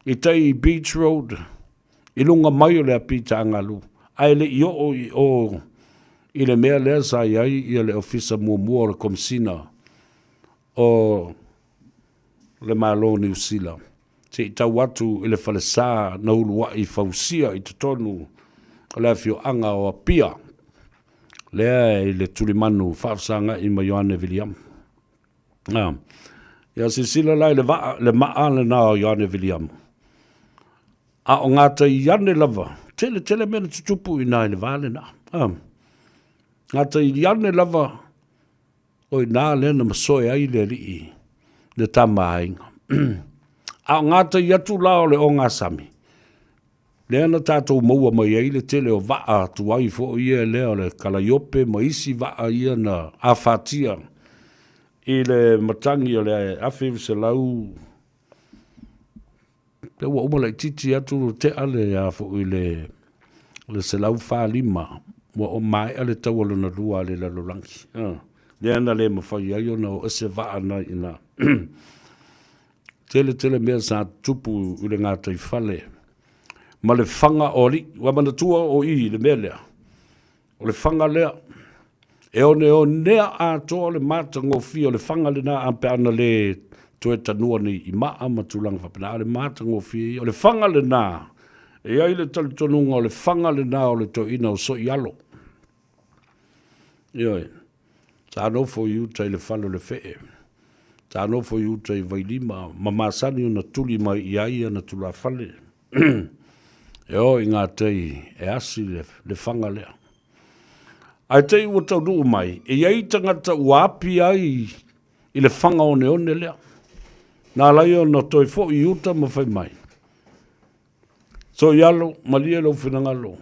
i tai i Beach Road i luga mai o le Apita Agalu, ae le i oo i o i le mea lea sa i ai ia le ofisa muamua o le Komesina o le Malo o Niu Sila, se i tau atu i le falesa na uluai fausia i totonu o le afioaga o Apia, lea i le tulimanu faafesagai ma Ioane Viliamu. Ah, ia silasila la i le vaa, le maa lena o Ioane Viliamu. A o gatai ane lava, tele tele mea na tutupu i ina i le va lena. Ah, gatai ane lava o ina lea na masoe ai le alii le tama a aiga. A o gatai atu la o le ogasami, lea na tatou maua mai ai le tele o vaa tuai foi ia lea o le Kalaiope ma isi vaa ia na afatia i le matagi o le 1900, lea ua uma laitiiti atu tea le a foi le 145, ua maea le taua lona lua a le lalolagi. Lea na le mafai ai ona o ese vaa na i ina. Tele tele mea sa tutupu i le gataifale ma le faga o alii. Ua manatua o i le mea lea, o le faga lea, e oneonea atoa le matagofie o le faga lena a pe ana le toe tanua nei i maa ma tulaga faapena, a o le matagofie ia. O le faga lena, e i ai le talitonuga o le faga lena o le toeaina o Soialo. Ioe. Sa nofo i uta i le fale o le fee. Sa nofo i uta i Vailima ma masani ona tuli mai i ai ana tulafale. E o i ngā tai e asi le, le whanga lea. Ae te i ua taunuu mai, e i ai tagata ua api ai i le whanga oneone lea. Nā lai ona toe foi i uta ma whai mai. Soialo, malie lou finagalo,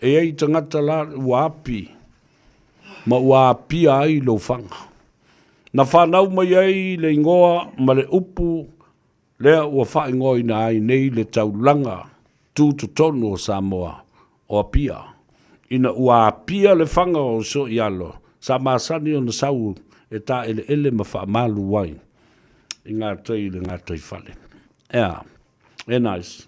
e i ai tagata la ua api ma ua apia ai lou faga. Na fanau mai ai le igoa ma le upu lea ua faaigoaina ai nei le taulaga tutotonu o Samoa o Apia. Ina ua apia le faga o Soialo, sa masani ona sau e taeleele ma faamalu ai i gatai i le gataifale. Ea. E nice.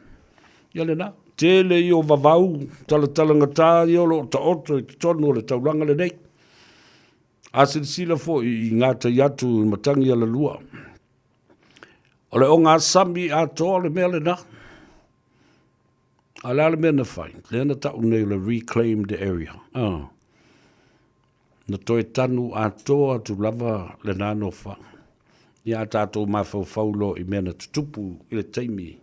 Ia lena. Tele ia o vavau talatalagata ia o lo o taoto i totonu o le taulaga lenei. A silasila foi i gatai atu i matagi alalua, o le ogasami atoa le mea lena. A o le a le mea na fai? Lea na tau nei o le reclaimed area. Na toe tanu atoa atu lava lena nofoaga. Ia a tatou mafaufau loa i mea na tutupu i le taimi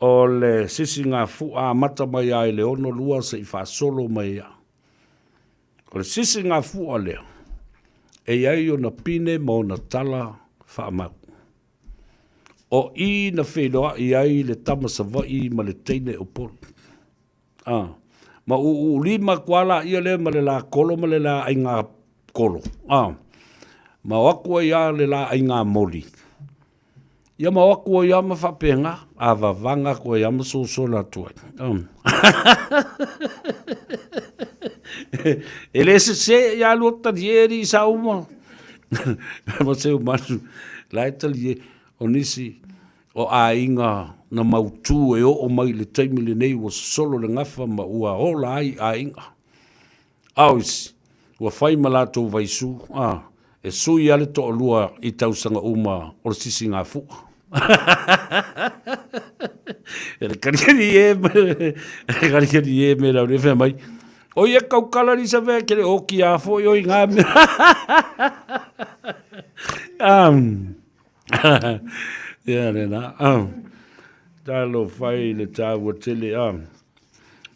o le sisigafua amata mai lava i le 62 seia faasolo mai lava. O le sisigafua lea, e i ai ona pine ma ona tala faamau. O i na feiloai ai le tama Savaii ma le teine Upolu. A, ma uuulima atu lava laia lea ma le la kolo ma le la aiga kolo, a, ma o atu ai lava le la aiga moli. Ia ma o atu ai lava ma faapena, a vavaga atu ai lava ma sosola atu ai. E le sese ia lua talie alii sauma ma Seumanu, la e talie, o nisi o aiga na mautu e oo mai i le taimi lenei ua sosolo le gafa ma ua ola ai aiga. A o isi, ua fai ma latou vaisu, a, e sui lava le toalua i tausaga uma o le sisigafua. E le kalikali e, kalikali e me lau le fai mai. O ia kaukala ni sa mea ke le oki a foi o i ngā mea. Ia lena. Talofa e i le taua tele a.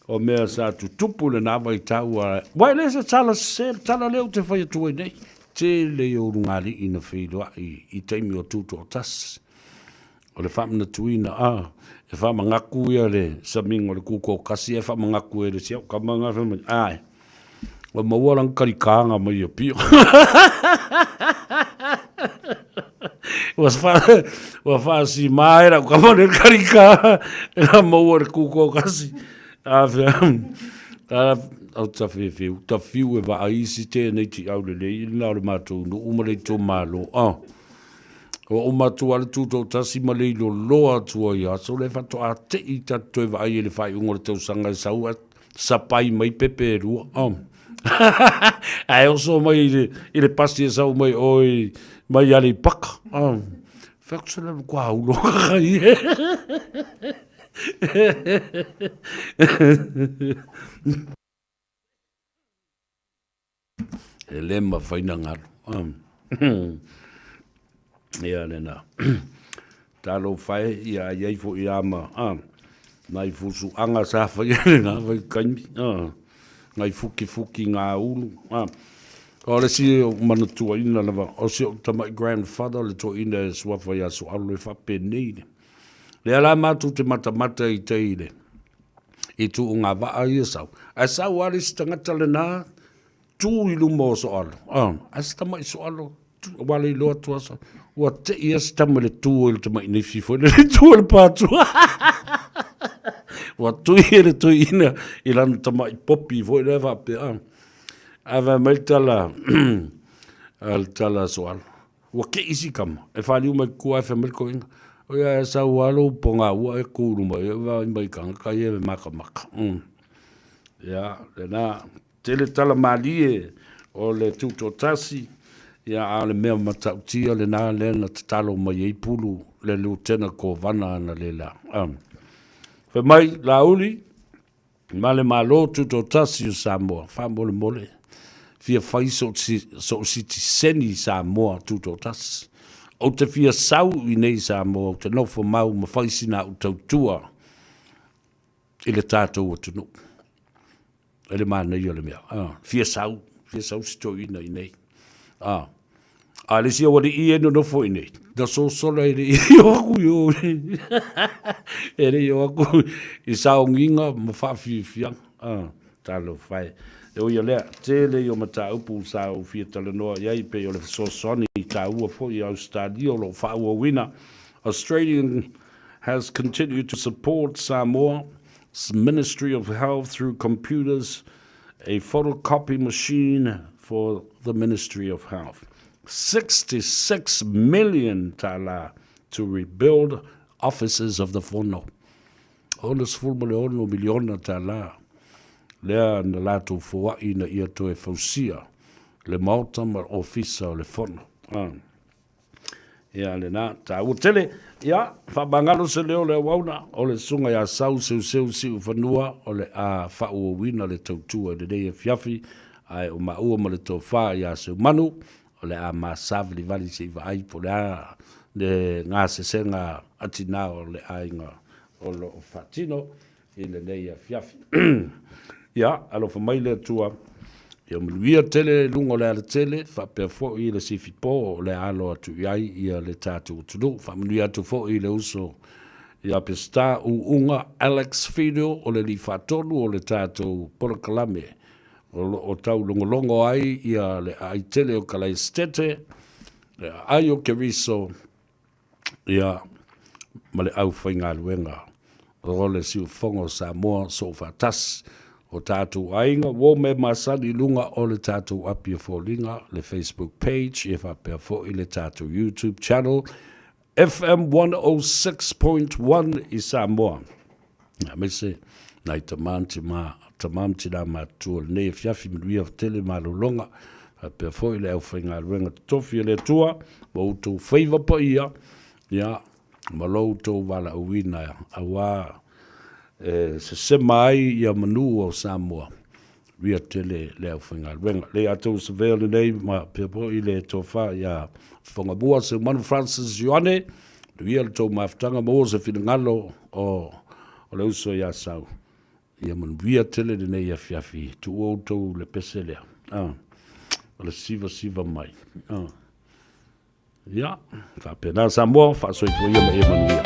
O mea sa tutupu lena vaitau a. Ua e le se tala sese, le tala lea ou te fai atu ai nei. Tele ia ulugalii na feiloai i taimi o Tutoatasi. O le faamanatuina a, e faamanatu ia le samiga o le Tutoatasi ae faamanatu e le si au tama lena fai mai, ae, ua maua lana talitaga mai Apia. Ua faasima e lau tama le talita na maua i le Tutoatasi. A fea, a o ta fefe, ta fiu e vaai isi tēnei tiau lelei, na o le matou nuu ma le itumalo. Ah. Ua uma atu lava le tutoatasi ma le iloloa atu ai aso lea faatoa te i tatou toe vaai i le faaiuga o le tausaga e sau ae sapai mai pepe e lua. Oh. Ae oso mai i le, i le pasi e sau mai oi mai Aleipaka. Oh. Fai atu se lelu kua ulo kai e. E le mafai na galu. Ia lena. Talofa e, ia i ai foi a ma, a, nai fusuaga sa faia i lena vaitaimi, a, nai fukifuki ngā ulu, a. O le isi o manatuaina lava, o si ou tamai grandfather le toeaina e suafa ia Sualu e faapenei le. Lea la matou te matamata i tai i le, i tuugavaa ia sau. Ae sau lava le isi tagata lena, tu i luma o Soalo. Ah, ae se tama'i Soalo, ua le iloa atu asa. Ua tei se tama i le tu i le tama'i nifi foi le tu i le pātua. Ua tui e le toeaina i lana tama'i popi foi lea faapea. Ah. Ae fai mai le tala, a le tala a Soalo. Ua kei si tama, e whaliu mai kua e whai mai koinga. O ia e sau alo ponga ua e kūru mai, e vai mai kanga kai e maka maka. Ia, lena, tele tala malie o le Tutoatasi, ia a o le mea matautia lena lea na tatalo mai ai Pulu le Lutena Kovana ana le la. Fai mai, Laauli, ma le Malo Tutoatasi o Samoa, faamolemole, fia fai so'u sitiseni i Samoa Tutoatasi. Ou te fia sau i nei Samoa, ou te nofo mau ma fai sina au tautua i le tatou atunuu. E le manaia o le mea. Ah, fia sau, fia sau si toeaina i nei. Ah, a le isi aualii e nonofo i nei, na sosola e le i o aku i o. E le i o aku i saogiga ma faafiafiaga. Ah, talofa e. E ui o lea, tele ia o mataupu sa ou fia talanoa i ai pei o le fesoasoani i taua foi i Ausetalia o lo o faaauauina. Australian has continued to support Samoa Ministry of Health through computers, a photocopy machine for the Ministry of Health. 66 million tala to rebuild offices of the Fono. 66 miliona tālā lea na latou foaʻi ina ia toe fausia le maota ma le ofisa o le fono. Ah. Ia lena, tāua tele. Ia, faamagalo se leo le auauna, o le susuga ia Sau Seuseu Siufanua o le a faauauina le tautua i lenei afiafi, ae o maua ma le tofa ia Seumanu, o le a masavalivali se i vaai po o le a le gasesega a tina o le aiga o lo o faatino i lenei afiafi. Ia, alofa mai le Atua, ia manuia tele i luga o le alatele, faapea foi i le sifipo o le a alo atu i ai ia le tatou atunuu. Faamanuia atu foi i le uso ia Peseta Uuga Alex Fido o le Alii Faatonu o le tatou polokalame o lo o taulogologo ai ia le aai tele o Kalaesetete, le aai o Keriso, ia ma le aufaigaluega o le siufofoga o Samoa Soofaatasi, o tatou aiga, uo mea masani i luga o le tatou api o foliga, le Facebook page, ia faapea foi le tatou YouTube channel, FM 106.1 i Samoa. Aemaise nai tama ma tama ma tina matutua o lenei afiafi manuia tele malologa faapea foi le aufaigaluega totofi a le Atua ma outou faiva paia ia ma lo outou valaauina aua e sesema ai ia manu o Samoa manuia tele le aufaigaluega. Le ia tou savea lenei ma pea foi le tofa ia Fofogamua Seumanu Francis Ioane, manuia le tou mafutaga maua se finagalo o o le uso ia Sau. Ia manuia tele lenei afiafi, tuua outou le pese lea. Ah, o le sivasiva mai. Ah. Ia, faapena Samoa, faasoifua ia ma ia manuia.